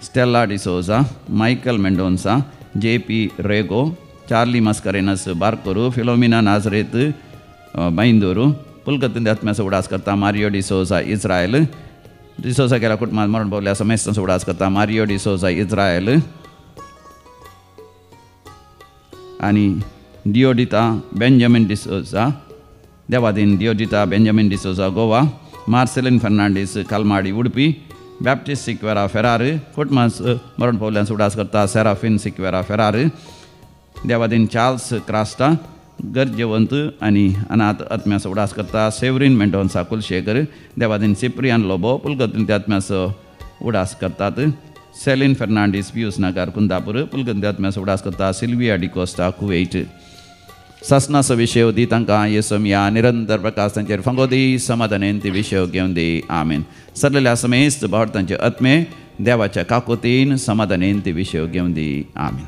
Stella D'Souza Michael Mendonca JP Rego Charlie Mascarenhas Barkur Philomena Nazareth Byndoor पुलकतीन आत्म्याचो उडास करता मारियो डिसोजा इस्रायल डिसोजा गेल्या कुटुंबात मरण पावल्या समेस्तांचो उडास करता मारियो डिसोजा इस्रायल आनी डिओडिता बेंजामीन डिसोजा देवादीन Diodita Benjamin D'Souza Goa Marcelin Fernandes Kalmadi Udupi Baptist Sequeira Ferrer कुटुंबात मरण पावल्यांचो उडास करता सेराफिन सिक्वेरा फेरार देवादीन चार्ल्स क्रास्टा गरजेवंत आनी अनाथ आत्म्याचो उडास करता सेवरीन मेंडोन्सा कुलशेखर देवादीन सिप्रियान लोबो पुलगतीन आत्म्याचो उडास करतात सेलीन फेर्नांडीस पियूस नगर कुंदापूर पुलगती आत्म्याचो उडास करता सिल्विया डिकोस्टा कुवेट सासनाचो विशय दी तांकां येसम या निरंतर प्रकाश तांचेर फांगो दी समाधानेन ती विशय घेवन दी आमेन. सरलेल्या समेस्त भावार्थांचे आत्मे देवाच्या काकोतीन समाधानेन ती विशय घेवन दी आमेन.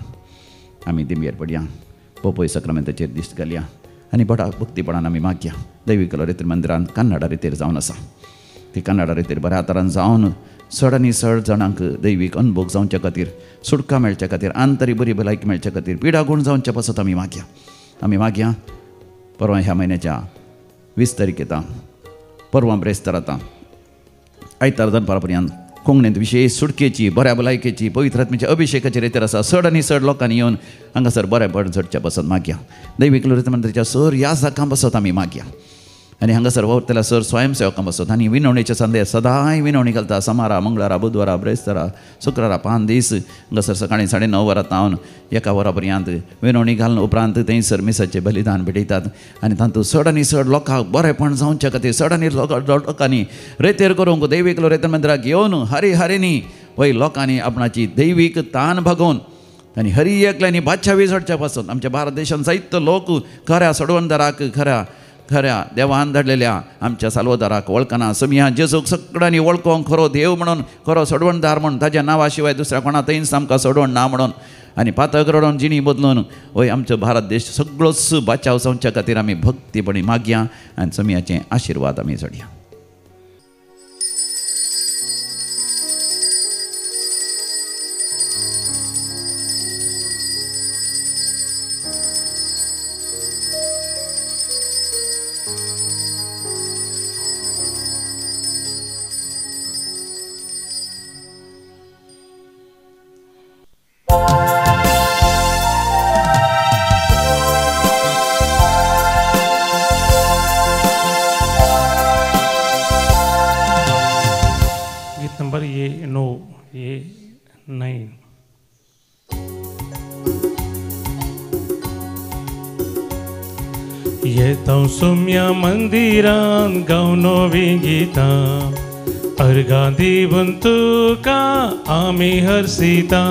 आमी दिंबेर पडया पोपोय सक्रामेंताचेर दिश्ट घालया आनी बडा भक्तीपणान आमी मागया. दैवीक लोरेतर मंदिरान कन्नडा रितीर जावन आसा ती कन्नडा रितीर बऱ्या तरान जावन चड आनी चड जाणांक दैवीक अनभोग जावच्या खातीर सुटका मेळच्या खातीर आंतरी बरी भलायकी मेळच्या खातीर पिडा गूण जावच्या पासत आमी मागया. आमी मागया परवां ह्या म्हयन्याच्या 20 तारखेता परवां ब्रेस्तार आतां आयतार दनपारा पर्यंत कोंकणींत विशेश सुटकेची बऱ्या भलायकेची पवित्र आत्म्याच्या अभिशेकाची रेतीर आसा. चड आनी चड लोकांनी येवन हांगासर बरें चडच्या पासत मागया. दैवीक लोरेत मंदिराच्या सर ह्या जाकां पासत आमी मागया आनी हांगासर वावुरतल्या सर स्वयंसेवकां पासत आनी विनवणेचे संदेश सदांय विनवणी घालता सोमारा मंगळारा बुधवारा ब्रेस्तारा शुक्रारा 5 दीस हांगासर सकाळीं 9:30 वरां तावन 1 वरा पर्यंत विनवणी घालून उपरांत थंयसर मिसाचें बलिदान भेटयतात आनी तातूंत चड आनी चड लोकांक बरेंपण जावच्या खातीर चड आनी लोकांनी रेतेर करूंक दैवीक लोरेत मंदिराक येवन हरी हरीनी वय लोकांनी आपणाची दैवीक तान भागोवन आनी हरी एकल्यांनी बादशावी जोडच्या पासून आमच्या भारत देशांत जायतो लोक खऱ्या सोडवणदाराक खऱ्या खऱ्या देवान धाडलेल्या आमच्या साल्वदाराक वळखना. समिया जेजूक सगळ्यांनी वळखोंक खरो देव म्हणून खरो सोडवणदार म्हणून ताज्या नांवा शिवाय दुसऱ्या कोणा थंयच आमकां सोडवण ना म्हणून आनी पातक रडोवन जिणी बदलून वय आमचो भारत देश सगळोच बाचाव जावच्या खातीर आमी भक्तीपणी मागया आनी समियाचे आशिर्वाद आमी जोडया. सुम्या मंदिरान गावनो गीतां अर्घां दिवन तुका आमी हर्षिता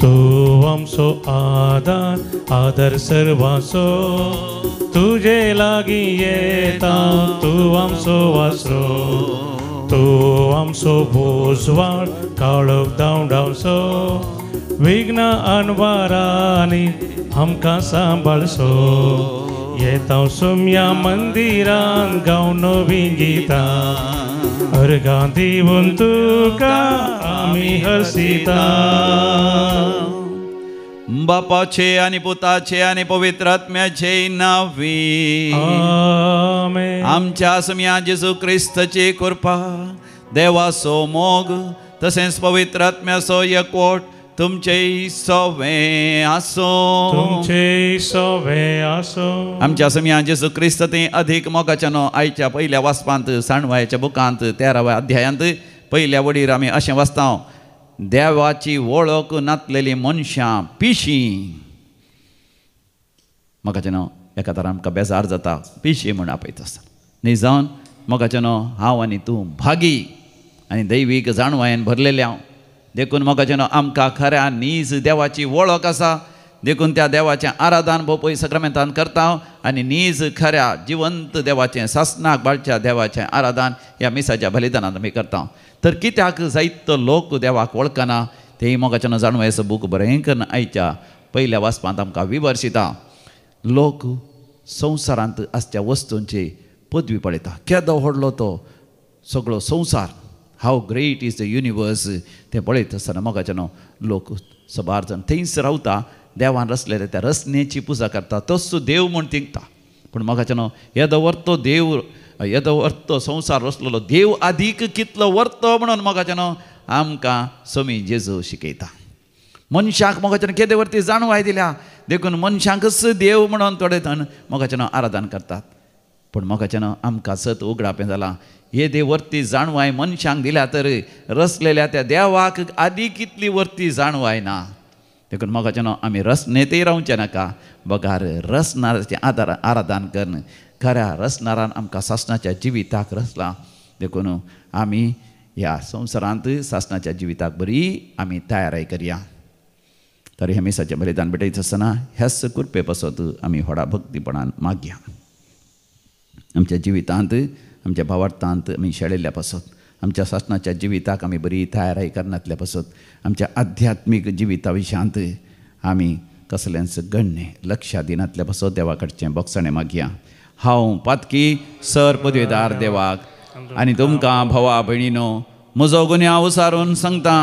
तूं आमचो आदार आदर सर्वांचो तुजे लागीं येता तूं आमचो वासरो तूं आमचो बोजवाड काळोख धांवडावचो विघ्न अनवारांनी आमकां सांबाळचो येता सुम्या मंदिरान गावन नवीं गीतां अर्घां दिवन तुका आमी हर्षिता. बापाचे आनी पुताचे आनी पवित्र आत्म्याचे नांवी आमेन. आमच्या सुम्या जेजू क्रिस्ताची कृपा देवाचो मोग तशेंच पवित्र आत्म्याचो एकवट तुमचे सवे आसो तुमचे सवे आसो. आमच्या समिया जेजू क्रिस्त ते अधिक मोगाच्यानो आयच्या पयल्या वाचपांत साणवायच्या बुकांत 13व्या अध्यायांत पयल्या वडीर आमी अशें वाचता देवाची वळख नातलेली मनशां पिशी. मोगाच्यानो एका तर आमकां बेजार जाता पिशी म्हूण आपयता आसतना न्ही जावन मोगाच्यानो हांव आनी तूं भागी आनी दैवीक जाणवायेन भरलेले हांव देखून मोगाच्यानो आमकां खऱ्या नीज देवाची वळख आसा देखून त्या देवाचें आराधन भोपय सक्रामेंतान करता आनी नीज खऱ्या जिवंत देवाचें सासनाक बाळच्या देवाचें आराधन ह्या मिसाच्या बलिदानान आमी करता. तर कित्याक जायतो लोक देवाक वळखना तेय मोगाच्यानो जाणवायचो बूक बरें करून आयच्या पयल्या वाचपांत आमकां विवर्शिता. लोक संवसारांत आसच्या वस्तूंची पदवी पळयता केदो व्हडलो तो सगळो संवसार how great is the universe तें पळयत आसतना मोगाच्यानो लोक सबार जाण थंयच रावता देवान रचलेले त्या रचनेची पुजा करता तोच देव म्हूण तिंकता. पूण मोगाच्यानो येदो वर्तो देव येदो वर्तो संवसार रचलेलो देव आदीक कितलो वर्तो म्हणून मोगाच्यानो आमकां समी जेजू शिकयता. मनशाक मोगाच्यानो केदे वरती जाणवाय दिल्या देखून मनशांकच देव म्हणून थोडे जाण मोगाच्यानो आराधन करतात. पूण मोगाच्यानो आमकां सत उगडापें जालां येदे वरती जाणवाय मनशांक दिल्या तर रचलेल्या त्या देवाक आदी कितली वरती जाणवाय ना. देखून मोगाचें आमी रसनेतय रावचें नाका, बगार रसनाराचें आदार आराधन करून खऱ्या रसनारान आमकां सासणाच्या जिविताक रचलां. देखून आमी ह्या संवसारांत सासणाच्या जिविताक बरी आमी तयाराय करया. तर ह्या मिसाचें बलिदान भेटयता आसतना ह्याच कृपे पासत आमी व्हडा भक्तीपणान मागया. आमच्या जिवितांत आमच्या भावार्थांत आमी शेळिल्ल्या पासत, आमच्या सासणाच्या जिविताक आमी बरी तयाराय करनातल्या पासत, आमच्या आध्यात्मीक जिविता विशयांत आमी कसलेंच गण्य लक्षां दिनातल्या पासत देवा कडचें बोगसणें मागया. हांव पातकी सर पदवेदार देवाक आनी तुमकां भावा भयणीनो म्हजो गुन्यांव उसारून सांगता,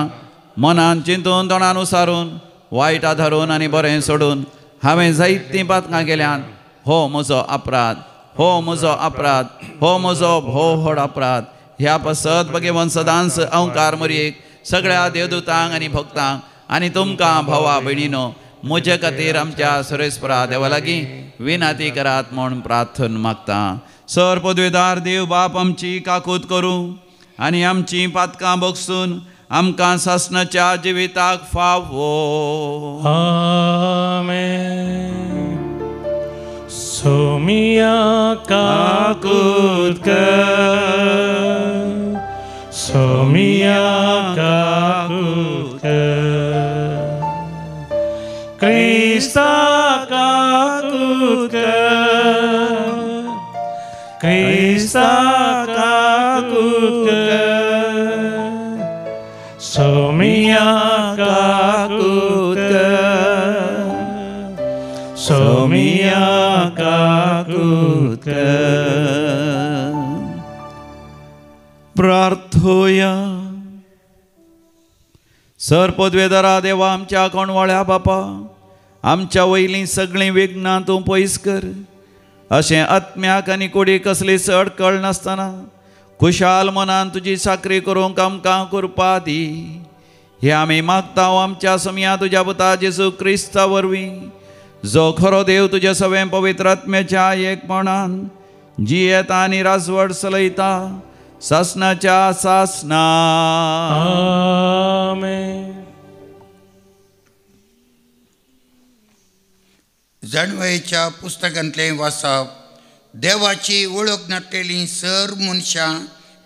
मनान चिंतून तोंडान उसारून वायट आधारून आनी बरें सोडून हांवें जायतीं पातकां केल्यात. हो म्हजो अपराध, हो म्हजो अपराध, हो म्हजो भोव व्हड अपराध. ह्या पासत भगवान सदांच अंकार मरयेक सगळ्या देवदूतांक आनी भक्तांक आनी तुमकां भावा भयणीनो म्हजे खातीर आमच्या सुरेस्परा देवा लागीं विनाती करात म्हूण प्रार्थन मागता. सर पदवेदार देव बाप आमची काकूत करूं आनी आमची पातकां बगसून आमकां सासणाच्या जिविताक फावो. आमेन. सोमिया काकूत कर, सोमिया काकूत कर, क्रिस्ता काकूत कर, क्रिस्ता काकूत कर, सोमिया काकूत कर, सोमिया काकूत कर. प्रार्थोया. सर पदवेदारा देवा आमच्या कोणवाळ्या बापा, आमच्या वयलीं सगळीं विघ्नां तूं पयस कर, अशें आत्म्याक आनी कुडीक कसलीच अडकळ नासतना खुशाल मनान तुजी चाकरी करूंक आमकां कृपा दी. हे आमी मागता आमच्या समया तुज्या पुता जेजू क्रिस्ता वरवीं, जो खरो देव तुज्या सवें पवित्र आत्म्याच्या एकपणान जियेता आनी राजवट चलयता सासणाच्या सासणा. आमेन. जाणवयेच्या पुस्तकांतलें वाचप. देवाची वळख नासलेलीं सर मनशां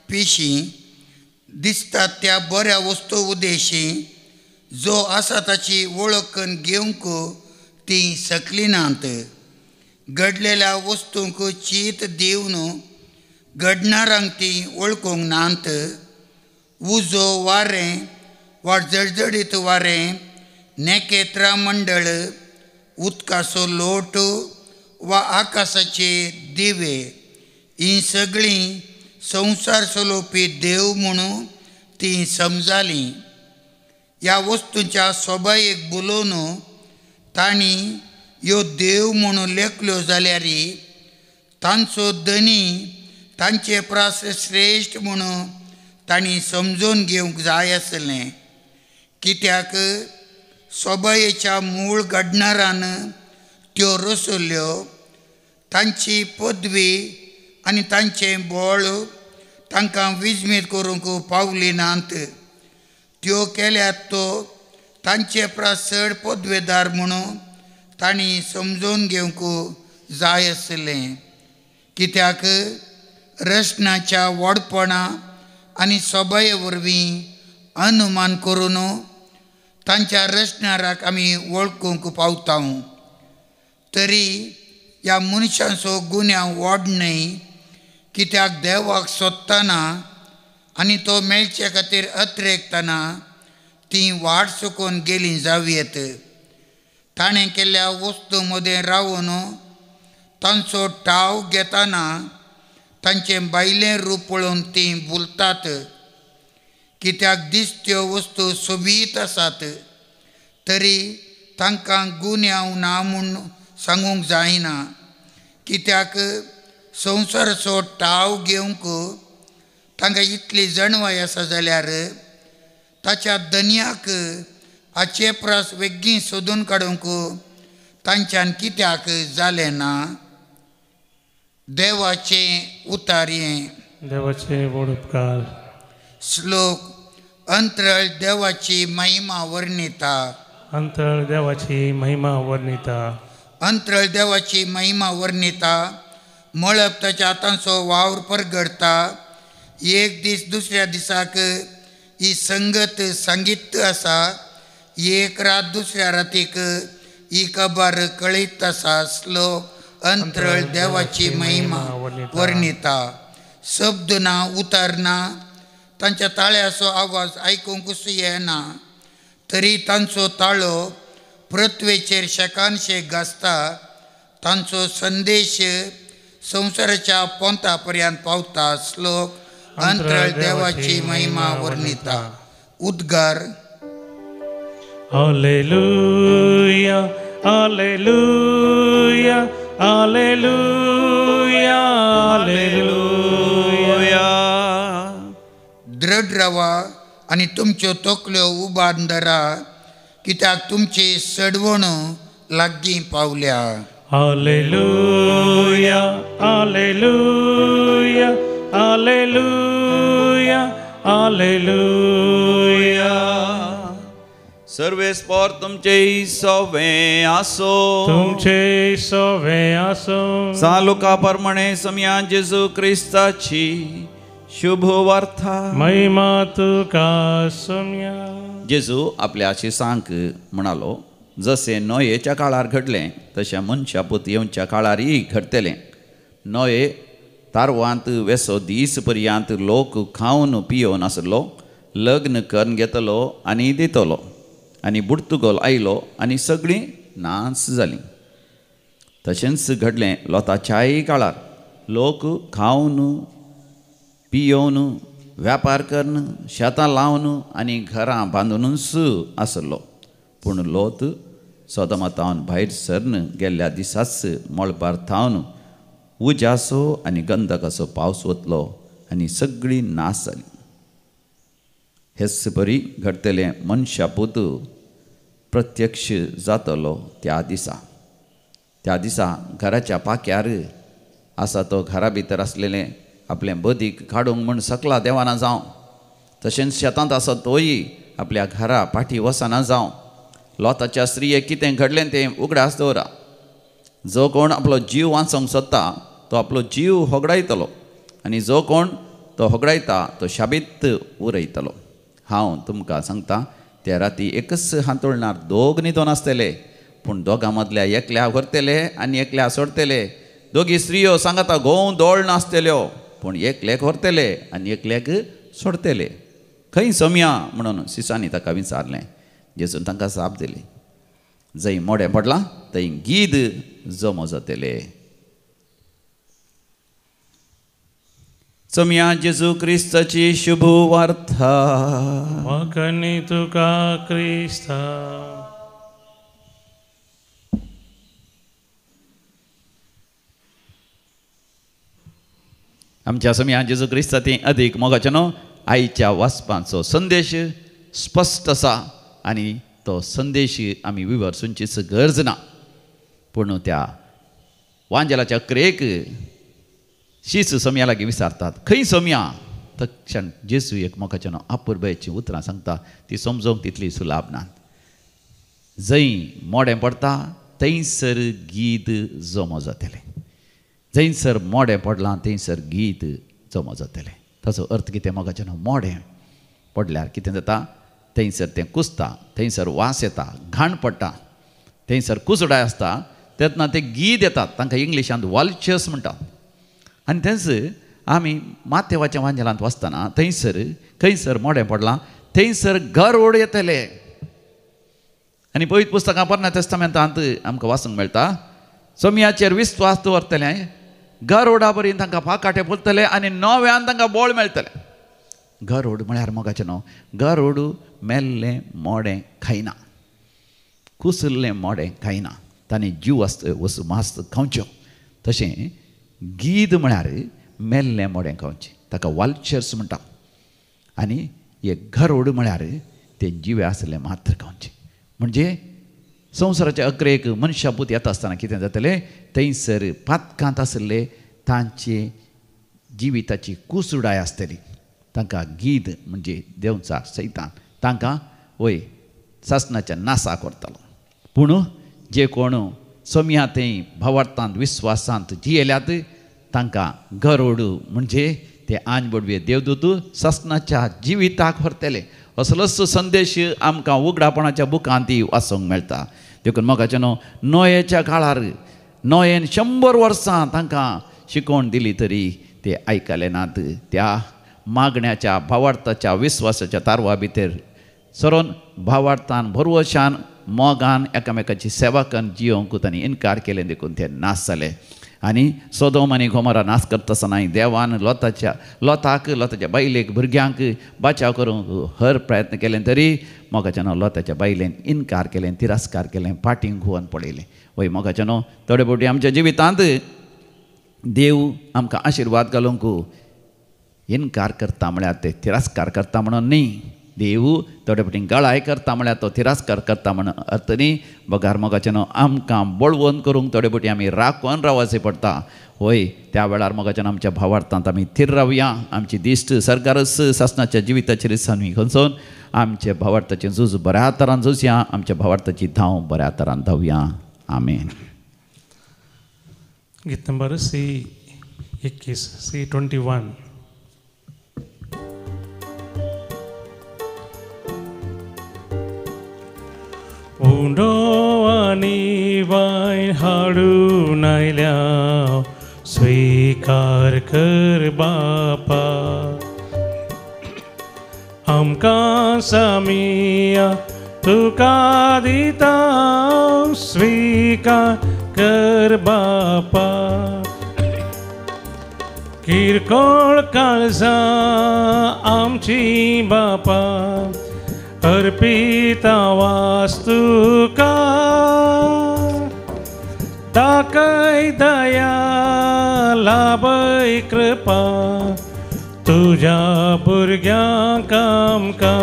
पिशीं दिसतात त्या बऱ्या वस्तू उद्देशी जो आसा ताची वळख करून घेवंक तीं सकलीं नात. घडलेल्या वस्तूंक चीत दिवन घडणारांक तीं वळखूंक नात. उजो वारें वा जडजडीत वारें, नेकेत्रां मंडळ, उदकाचो लोट वा आकाशाचे दिवे, हीं सगळीं संवसार चलोवपी देव म्हणून तीं समजालीं. ह्या वस्तूंच्या सोबायेक बोलोवन तांणी ह्यो देव म्हणून लेखल्यो जाल्यार तांचो धनी तांचे प्रास श्रेश्ठ म्हणून तांणी समजून घेवंक जाय आसलें. कित्याक सोबायेच्या मूळ घडणारान त्यो रचल्यो. तांची पदवी आनी तांचें बळ तांकां विजमीत करूंक पावली नात. त्यो केल्यात तो तांचे प्रास चड पदवेदार म्हणून तांणी समजून घेवंक जाय आसलें. कित्याक रचनाच्या व्हडपणा आनी सोबाये वरवीं अनुमान करून तांच्या रचणाराक आमी वळखूंक पावता. तरी ह्या मनशांचो गुन्यांव व्हड न्हय, कित्याक देवाक सोदतना आनी तो मेळचे खातीर अत्रेकतना तीं वाट चुकून गेलीं जावयेत. ताणें केल्ल्या वस्तू मदें रावन तांचो ठाव घेतना तांचें भायलें रूप पळोवन तीं भुलतात. कित्याक दिसत्यो वस्तू सोबीत आसात तरी तांकां गुन्यांव ना म्हूण सांगूंक जायना. कित्याक संवसाराचो ठाव घेवंक तांकां इतली जाणवाय आसा जाल्यार ताच्या धनयाक हाचे प्रास वेगीं सोदून काडूंक तांच्यान कित्याक जालें ना. देवाचें उतारयें. देवाचे व्हड उपकार. श्लोक. अंतरळ देवाची महिमा वर्णिता. अंतरळ देवाची महिमा वर्णिता. अंतरळ देवाची महिमा वर्णिता. मळब ताच्या हातांचो वावर परगडता. एक दीस दुसऱ्या दिसाक ही संगत सांगीत आसा. एक रात दुसऱ्या रातीक ही खबर कळीत आसा. श्लोक अंतरळ देवाची महिमा वर्णिता. शब्द ना उतर ना, तांच्या ताळ्याचो आवाज आयकूंकूच येना, तरी तांचो ताळो पृथ्वेचेर शेकानशेक गाजता. तांचो संदेश संवसाराच्या पोंता पर्यंत पावता. श्लोक अंतरळ देवाची महिमा वर्णिता. उद्गार. Hallelujah, hallelujah, hallelujah, hallelujah. दृढ रावा आनी तुमच्यो तकल्यो उबारून धरा, कित्याक तुमची सडवण लागीं पावल्या. हालेलुया, हालेलुया, हालेलुया, हालेलुया. सर्वेस्पर तुमचे सवे आसो. तुमचे सवे आसो. सालुका प्रमाणे समया जेजू क्रिस्ताची शुभ वार्ता. महिमा तुका समया. जेजू आपल्या शिसांक म्हणालो, जशें नोयेच्या काळार घडलें तशें मनशा पूत येवच्या काळारय घडटलें. नोये तारवांत वेसो दीस पर्यंत लोक खावन पियोवन आसलो, लग्न करून घेतलो आनी दितलो, आनी बुडतुगोल आयलो आनी सगळीं नाच जालीं. तशेंच घडलें लोताच्याय काळार. लोक खावन पियोवन व्यापार करून शेतां लावन आनी घरां बांदूनच आसलो. पूण लोत सोदमा थावन भायर सरन गेल्ल्या दिसाच मळबार थावन उज्याचो आनी गंधकाचो पावस वतलो आनी सगळीं नाच जाली. हेच बरी घडटलें मनशा पूत प्रत्यक्ष जातलो त्या दिसा. त्या दिसा घराच्या पाक्यार आसा तो घरा भितर आसलेलें आपलें बदीक काडूंक म्हूण सकला देवाना जावं, तशेंच शेतांत आसा तोय आपल्या घरा पाठी वसना जावं. लोताच्या स्त्रियेक कितें घडलें तें उगडास दवरा. जो कोण आपलो जीव वाचोवंक सोदता तो आपलो जीव होगडायतलो, आनी जो कोण तो होगडायता तो शाबीत उरयतलो. हांव तुमकां सांगता, त्या राती एकच हांतुळणार दोग न्हिदोन आसतले, पूण दोगां मदल्या एकल्या व्हरतले आनी एकल्या सोडटले. दोगी स्त्रियो सांगता गोंव दोळ नासतल्यो, पूण एकल्याक व्हरतले आनी एकल्याक सोडटले. खंय सोमया म्हणून सिसांनी ताका विचारलें. जेजून तांकां जाप दिली, जंय मोडें पडलां थंय गीद जमो जातले. सोमया जेजू क्रिस्ताची शुभ वार्ता. वखणी तुका क्रिस्ता. आमच्या सोमया जेजू क्रिस्ता ती अदीक मोगाचें न्हू आयच्या वाचपांचो संदेश स्पश्ट आसा आनी तो संदेश आमी विवर्सूंचीच गरज ना. पूण त्या वांजेलाच्या क्रेक शीस सोमया लागीं विचारतात, खंय सोमया? तक्षण जेजू एक मोगाचें न्हू अपुरबायेचीं उतरां सांगता, ती समजूंक तितली सुलाभ ना. जंय मोडें पडटा थंयसर गीद जमो जातलें. जंयसर मोडें पडलां थंयसर गीत जमो जातलें. ताचो अर्थ कितें मोगाचें न्हू, मोडें पडल्यार कितें जाता, थंयसर तें कुसता, थंयसर वास येता, घाण पडटा, थंयसर कुसडाय आसता. तेन्ना ते गीद येतात, तांकां इंग्लिशांत वॉल्चर्स म्हणटात. आनी तेंच आमी माथेवाच्या वांजेलांत वाचतना थंयसर खंयसर मोडें पडलां थंयसर गरोड येतले. आनी पवित्र पुस्तकां पोरण्या तेस्तामेंतांत आमकां वाचूंक मेळटा, सोमयाचेर विस्वास दवरतले, गरोडा बरी तांकां पाकाटे फुलतले आनी नव्यान तांकां बोळ मेळटलें. गरोड म्हळ्यार मोगाचें न्हू, गरोड मेल्लें मोडें खायना, कुसल्लें मोडें खायना, ताणें जीव आसता वस्तू मास खावच्यो. तशें गीद म्हळ्यार मेल्लें मोडें खावचें, ताका वाल्चर्स म्हणटा. आनी एक गरोड म्हळ्यार तें जिवें आसलें मात्र खावचें. म्हणजे संवसाराच्या अकरेक मनशापूत येता आसतना कितें जातलें, थंयसर पातकांत आसले तांचे जिविताची कुसुडाय आसतली. तांकां गीद म्हणजे देंवचार सैतान तांकां वय सासणाच्या नासाक व्हरतलो. पूण जे कोण सोम्या थंय भावार्थांत विस्वासांत जियेल्यात तांकां गरोड म्हणजे ते आंज बडवे देवदूत सासणाच्या जिविताक व्हरतले. असलोच संदेश आमकां उगडापणाच्या बुकांत वाचूंक मेळटा. देखून मोगाचे न्हू नोयेच्या काळार नोयेन 100 वर्सां तांकां शिकवण दिली तरी ते आयकले नात. त्या मागण्याच्या भावार्थाच्या विस्वासाच्या तारवा भितर सरोन भावार्थान भरवशान मोगान एकामेकाची सेवा करून जियोंक तांणी इनकार केले, देखून ते नाश जाले. आनी सोदोम आनी गोमोरा नाश करता आसतना देवान लोताक लोताच्या बायलेक भुरग्यांक बाचाव करूंक हर प्रयत्न केले तरी मोगाच्या न्हू लोताच्या बायलेन इनकार केलें, तिरस्कार केलें, फाटीं घुंवन पळयलें. वय मोगाच्या न्हू थोडे फावटी आमच्या जिवितांत देव आमकां आशिर्वाद घालूंक इनकार करता म्हळ्यार ते तिरस्कार करता म्हणून न्ही, देव थोडे फावटी गळाय करता म्हळ्यार तो तिरस्कार करता म्हणून अर्थ न्ही. बगार मोगाचे न्हू आमकां बळवंत करूंक थोडे फावटी आमी राखून रावचें पडटा. होय त्या वेळार मोगाच्यान आमच्या भावार्थांत आमी थीर रावया. आमची दिश्ट सरकारच सासणाच्या जिविताचेर आमी खंचोवन आमच्या भावार्थाचें झूज बऱ्या तरान झुजया, आमच्या भावार्थाची धांव बऱ्या तरान धांवया. आमेन. गीत नंबर C21, C21. उंडो आनी वायन हाडून आयल्या स्वीकार कर बापा, आमकां सामिया तुका दिता स्वीकार कर बापा. किरकोळ काळजां आमची बापा अर्पिता वास्तुका, दाखय दया लाभय कृपा तुझ्या भुरग्यांक आमकां.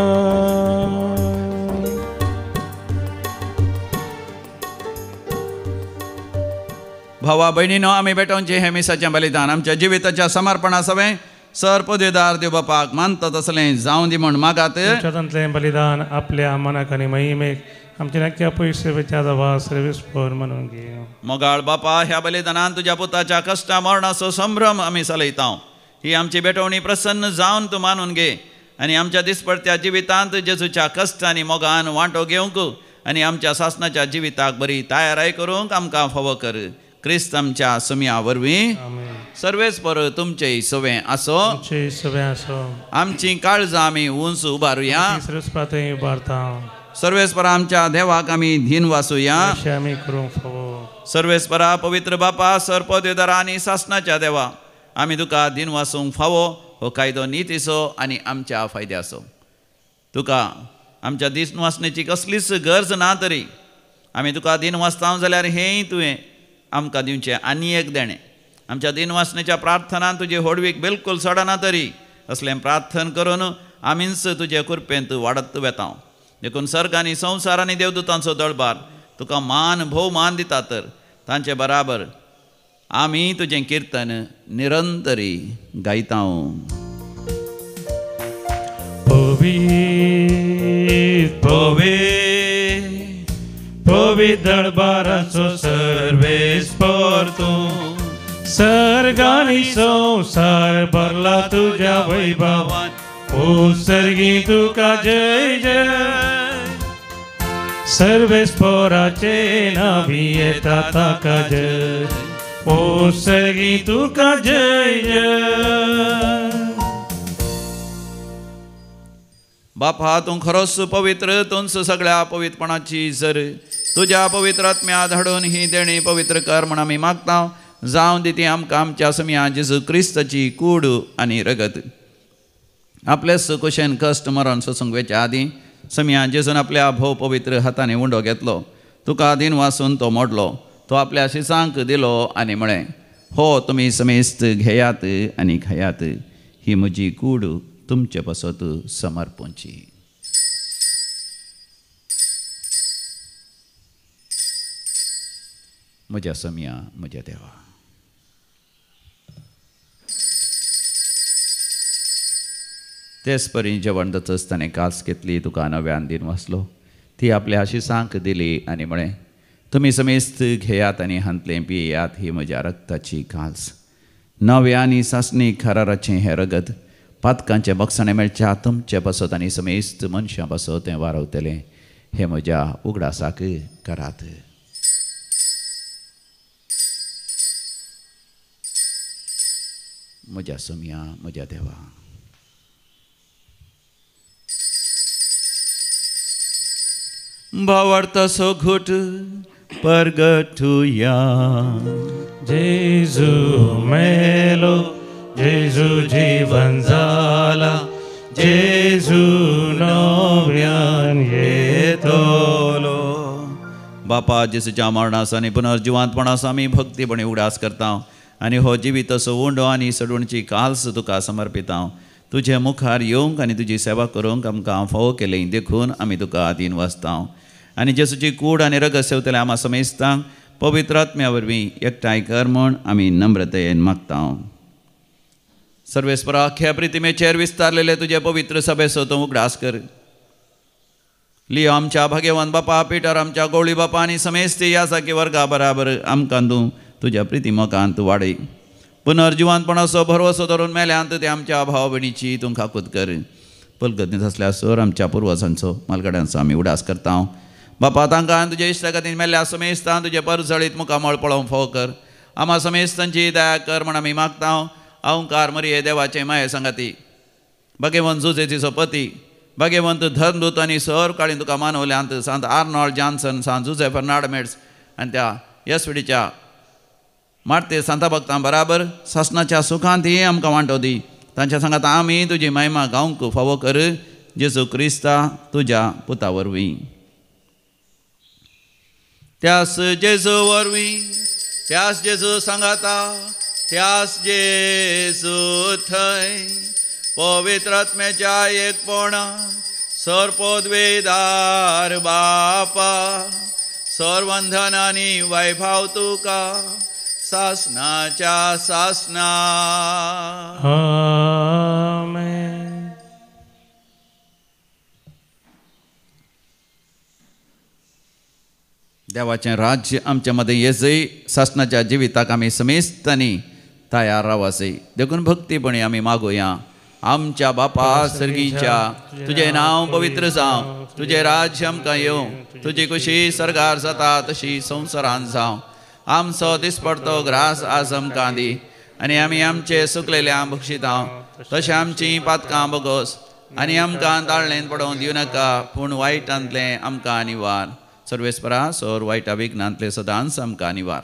भावा भयणीनो आमी भेटोवचें हें मिसाचें बलिदान आमच्या जिविताच्या समर्पणा सवें सर पदवीदार देव बापाक मानता तसलें जावं दी म्हूण मागात. तुमच्या बलिदान आपल्या मनाक आनी महिमेक आमच्या नक्की पयशे सर्वीस म्हणून घे. मोगाळ बापा ह्या बलिदानान तुज्या पुताच्या कश्टा मरणाचो संभ्रम आमी चलयता. ही आमची भेटवणी प्रसन्न जावन तूं मानून घे आनी आमच्या दिसपडत्या जिवितांत जेजूच्या कश्ट आनी मोगान वांटो घेवंक आनी आमच्या सासणाच्या जिविताक बरी तयाराय करूंक आमकां फावो कर. क्रिस्त आमच्या सुमया वरवीं. सर्वेस पर तुमचे सवें आसो. आमची काळजां आमी उंच उबारुया. सर्वेस पर आमच्या देवाक आमी धीन वासुया. सर्वेस परा पवित्र बापा सर पदवीधरा आनी सासणाच्या देवा आमी तुका धीन वासूंक फावो हो कायदो नितीचो आनी आमच्या फायद्याचो. तुका आमच्या दीन वासनेची कसलीच गरज ना तरी आमी तुका दीन वाचता जाल्यार हेंय तुवें आमकां दिवचें आनी एक देणें. आमच्या दिनवासनेच्या प्रार्थनान तुजी होडवीक बिलकूल सोडना तरी असलें प्रार्थन करून आमीच तुजे कृपेंत वाडत वेता. देखून सर्ग आनी संवसार आनी देवदूतांचो दळबार तुका मान भोवमान दिता तर तांचे बराबर आमी तुजें किर्तन निरंतरी गायता. पवित्र पवित्र पवित्र दरबाराचो सर्वेस्पर तूं, सर्गानी संवसार भरला तुज्या वैभवान, ओ सर्गी तुका जय जय. सर्वेस्पराचे नावी येता ताका जय, ओ सर्गी तुका जय जय. बापा तूं खरोच पवित्र, तूंच सगळ्या पवित्रपणाची जर तुज्या पवित्र आत्म्या धाडून ही देणी पवित्र कर म्हण आमी मागता. जावं दी ती आमकां आमच्या समिया जेजू क्रिस्ताची कूड आनी रगत. आपलेच कुशेन कश्ट मरण सोसूंक वेच्या आदीं समिया जेजून आपल्या भोव पवित्र हातांनी उंडो घेतलो, तुका दीन वासून तो मोडलो, तो आपल्या शिसांक दिलो आनी म्हळें, हो तुमी समेस्त घेयात आनी खायात, ही म्हजी कूड तुमचे पासत समर्पणची. म्हज्या समिया म्हज्या देवा. तेच परी जेवण जातच ताणें कास घेतली, तुका नव्यान दीन वाचलो, ती आपल्या आशिसांक दिली आनी म्हळें, तुमी समेस्त घेयात आनी हांतलें पियेयात, ही म्हज्या रक्ताची काल्स. नव्या आनी सासणी कराराचें हें रगत पातकांचें बक्षाणें मेळच्या तुमचे पासत आनी समेस्त मनशां पासत तें वारवतलें. हें म्हज्या उगडासाक करात. म्हज्या सोम्या, म्हज्या देवा, भावार्थाचो घोट परगटुया. जेजू मेलो, जेजू जीवन जाला, जेजू नव्यान येतलो. बापा, जेजूच्या मरणाचो आनी पुनर्जिवांतपणाचो आमी भक्तीपणी उगडास करता आनी हो जिवीत असो उंडो आनी सडवणची काल्स तुका समर्पिता. तुजे मुखार येवंक आनी तुजी सेवा करूंक आमकां फावो केली देखून आमी तुका आदीन वाचता. आनी जेजूची कूड आनी रगत सेवतले आमा समेस्तांक पवित्र आत्म्या वरवीं एकठांय कर म्हूण आमी नम्रतेन मागता. सर्वेस्परा, अख्ख्या प्रितिमेचेर विस्तारलेले तुजे पवित्र सभेचो तूं उगडास कर. लियो आमच्या भाग्यवान बापा, पिटर आमच्या गोवळी बापा आनी समेस्ती ह्या सारकी वर्गा बराबर आमकां तूं तुज्या प्रितिमोगांत वाडय. पुनर्जिवानपणाचो भरवसो धरून मेल्यांत ते आमच्या भाव भयणीची तूं काकूत कर. पलगतींत आसल्या सर आमच्या पुर्वजांचो मालगड्यांचो आमी उडास करता. बापा, तांकां तुज्या इश्टागतीन मेल्ल्या समेस्तां तुजें परजळीत मुखामळ पळोवंक फावो कर. आमा समेस्तांची दया कर म्हण आमी मागता. अहंकार मरिये देवाचे माये सांगाती, भाग्यवंत जुजेचो पती, भाग्यवंत धर्मदूत आनी सर काळीन तुका मानवल्यांत सांत आर्नॉल्ड जॉन्सन, सांत जुजे फर्नाड मेड्स आनी त्या येसविडीच्या मारते सांता भक्तां बराबर सासनाच्या सुखांत ही आमकां वांटो दी. तांच्या सांगात आमी तुजी महिमा गावंक फावो कर, जेजू क्रिस्ता तुज्या पुता वरवीं. त्यास जेजू वरवीं, त्यास जेजू सांगाता, त्यास जेजू थंय पवित्र आत्म्याच्या एकपणा सर्पोद्वेदार बापा, सर्वंधन आनी वैभाव तुका सासनाच्या सासना. आमेन. देवाचें राज्य आमच्या मदें येजय. सासनाच्या जिविताक आमी समेस्तांनी तयार रावासय. देखून भक्तीपणी आमी मागुया. आमच्या बापा सर्गीच्या, तुजें नांव पवित्र जावं, तुजें राज्य आमकां येवं, तुजी खुशी सर्गार जाता तशी संवसारांत जावं. आमचो दिसपडतो ग्रास आज आमकां दी आनी आमी आमचे सुकलेल्या बक्षितां तशें आमचीं पातकां बगोस आनी आमकां ताळणेन पडोवन दिवं नाका, पूण वायटांतलें आमकां निवार. सर्वेस्परा, सोर वायटा विघ्नांतलें सदांच आमकां निवार.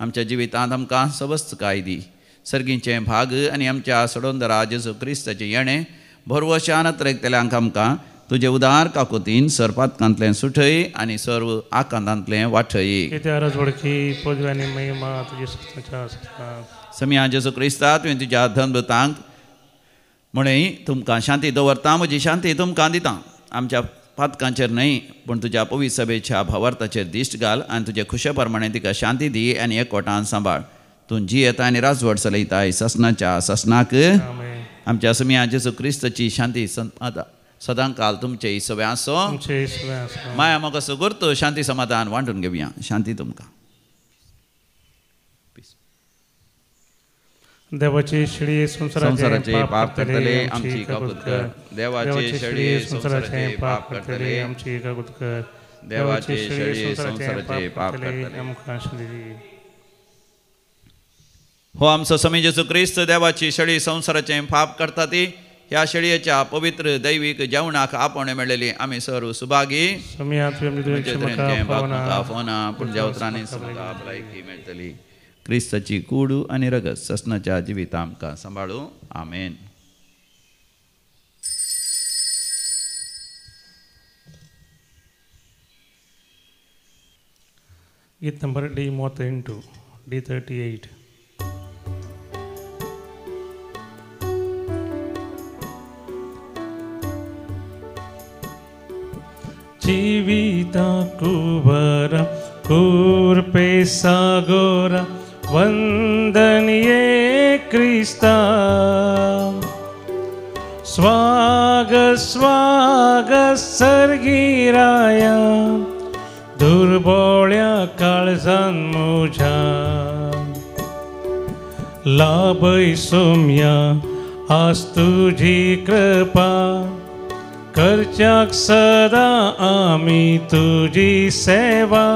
आमच्या जिवितांत आमकां सवस्तकाय दी. सर्गीचें भाग आनी आमच्या सडोंदरा जेजू क्रिस्ताचें येणें भरवशान अत्रेकतल्यांक आमकां तुजे उदार काकुतीन सर्पातकांतलें सुठय आनी सर्व आकांतांतलें वाठय. समिया जेजू क्रिस्ता, तुवें तुज्या धर्मदूतांक म्हणून तुमकां शांती दवरता, म्हजी शांती तुमकां दिता. आमच्या पातकांचेर न्हय पूण तुज्या पवित्र सभेच्या भावार्थाचेर दिश्ट घाल आनी तुजे खुशे प्रमाणे तिका शांती दी आनी एकवटान सांबाळ. तूं जियेता आनी राजवट चलयताय ससनाच्या ससनाक. आमच्या समिया जेजू क्रिस्ताची शांती सदांकाल तुमचे सगळे आसो. माया म्हाका सुगुर्त शांती समाधान वांटून घेवया. शांती तुमकां. देवाचे शेळये संवसाराचे पाप करतले आमची काकूत कर. देवाचे शेळये संवसाराचे पाप करतले आमची काकूत कर. देवाचे शेळये संवसाराचे पाप करतले आमकां शांती दी. हो आमचो समी जेजू क्रिस्त देवाची शेळी संवसाराचें पाप करता ती ह्या शेळयेच्या पवित्र दैवीक जेवणाक आपोवणें मेळ्ळेली आमी सर्व सुभागी. फोना पूण ज्या उतरांनी भलायकी मेळटली. क्रिस्ताची कूड आनी रगत ससनाच्या जिविता आमकां सांबाळू. आमेन. गीत नंबर डी 38, डी 38. जीविता कुबरा कूर्पे सागोरा वंदनीय क्रिस्ता, स्वागत स्वागत सर्गिराया दुर्बोळ्या काळजान म्हज्या लाभय सोम्या आज तुजी कृपा करच्याक सदा आमी तुजी सेवा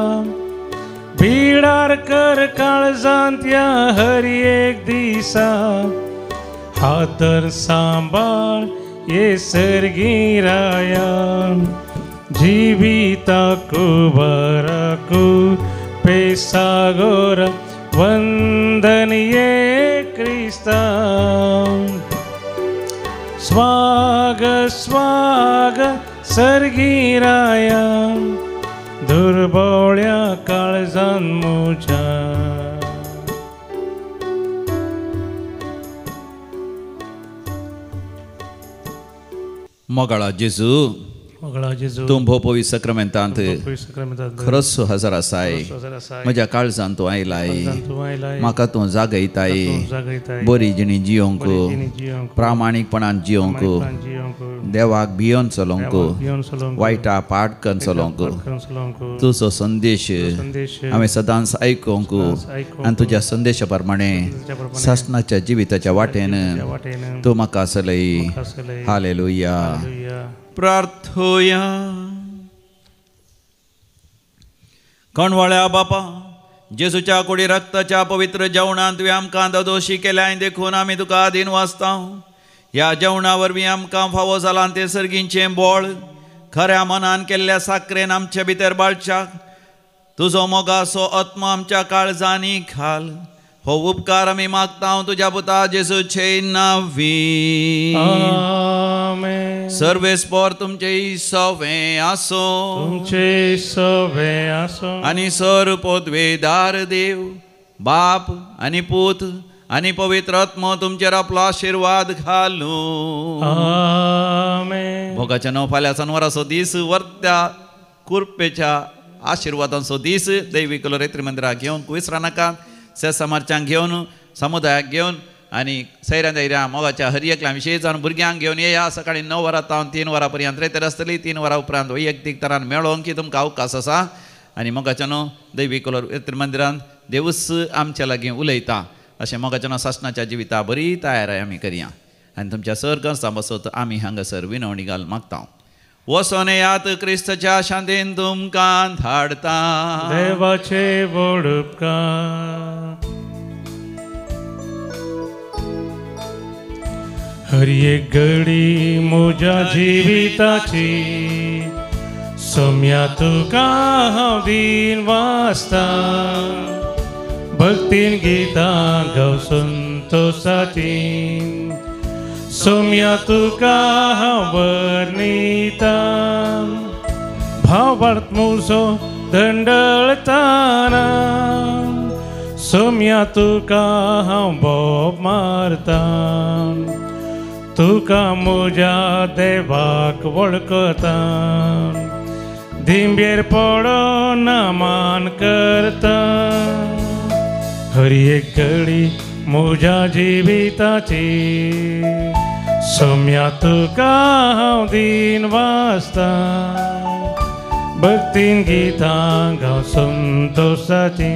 बिडार कर काळजांत ह्या हर एक दिसा हातर सांबाळ ये सर्गिराया जिविताकू बराकू पेसागोर वंदन ये क्रिस्ता स्वागत स्वागत सर्गिराया दुर्बोळ्या काळजान म्हज्या. मोगाळा जेजू, मोगाळा जेजू, तूं भोव पवित्र सक्रमेंतांत खरोच हजर आसाय. म्हज्या काळजान तूं आयलाय, म्हाका तूं जागयताय, बरी जिणी जियोंक, प्रामाणीकपणान जियोंक, देवाक भियोन चलोवंक, वायटा पाठ करून चलोवंक. तुजो संदेश हांवें सदांच आयकूंक आनी तुज्या संदेशा प्रमाणे सासणाच्या जिविताच्या वाटेन तूं म्हाका चलय. हालेलुया. प्रार्थोया. कणवाळ्या बापा, जेजूच्या कुडी रक्ताच्या पवित्र जेवणांत तुवें आमकां ददोशी केल्याय देखून आमी तुका आदीन वाचता. ह्या जेवणा वरवीं आमकां फावो जालां तें सर्गींचें बोळ खऱ्या मनान केल्ल्या साकरेन आमचे भितर बाळच्याक तुजो मोगाचो आत्मो आमच्या काळजांनी घाल. हो उपकार आमी मागता तुज्या पुता जेजूचे नांवी. आमेन. सर्वेस्पोर तुमचे सवे आसो, तुमचे सवे आसो, आनी सर पोदवेदार देव बाप आनी पूत आनी पवित्र आत्मो तुमचेर आपलो आशिर्वाद घालूं. आमेन. भोगाच्या णव फाल्यां सनवाराचो दीस वर्त्या कुरपेच्या आशिर्वादांचो दीस. दैवी रेत्री मंदिराक घेवन विसरा नाका. सेसामार्चांक घेवन, समुदायाक घेवन आनी सैऱ्यां दैऱ्यां मोगाच्या हर एकल्या विशेश जावन भुरग्यांक घेवन येया. सकाळीं 9 वरां तावन 3 वरां पर्यंत रेतर आसतली. 3 वरां उपरांत वैयक्तीक तरान मेळोंक की तुमकां अवकाश आसा. आनी मोगाच्या न्हू दैवी कलोर मंदिरान देवूच आमच्या लागीं उलयता अशें मोगाच्या न्हू सासणाच्या जिविता बरी तयार आमी करया. आनी तुमच्या सर गरजां बसत आमी हांगासर विनवणी घाल मागता. वसोन येयात, क्रिस्ताच्या शांतीन तुमकां धाडता. देवाचे व्हड उपकार. हर एक घडी म्हज्या जिविताची सोम्या तुका हांव दीन वाचता. भक्तीन गितां गाव संतोसाची सोम्या तुका हांव वर्णिता. भावार्थ म्हजो दंडळताना सोम्या तुका हांव बोब मारता. तुका म्हज्या देवाक वळखता दिंबेर पडोन मान करता. हर एक घडी म्हज्या जिविताची सोम्या तुका हांव दीन वाचता. भक्तीन गितां गाव संतोसाची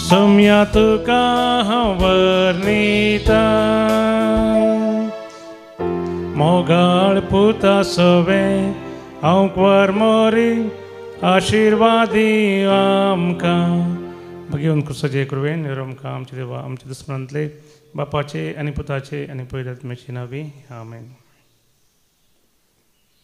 सोम्या तुका हांव वर्णिता. मोगाळ पुता सवे हांव क्वर मोरी आशिर्वादी आमकां. भगवंत क्रिस्ताचे कृपेन आमकां आमच्या देवा आमच्या दुस्मनांतले बापाचे आनी पुताचे आनी पवित्र आत्म्याचे नांवी. आमेन.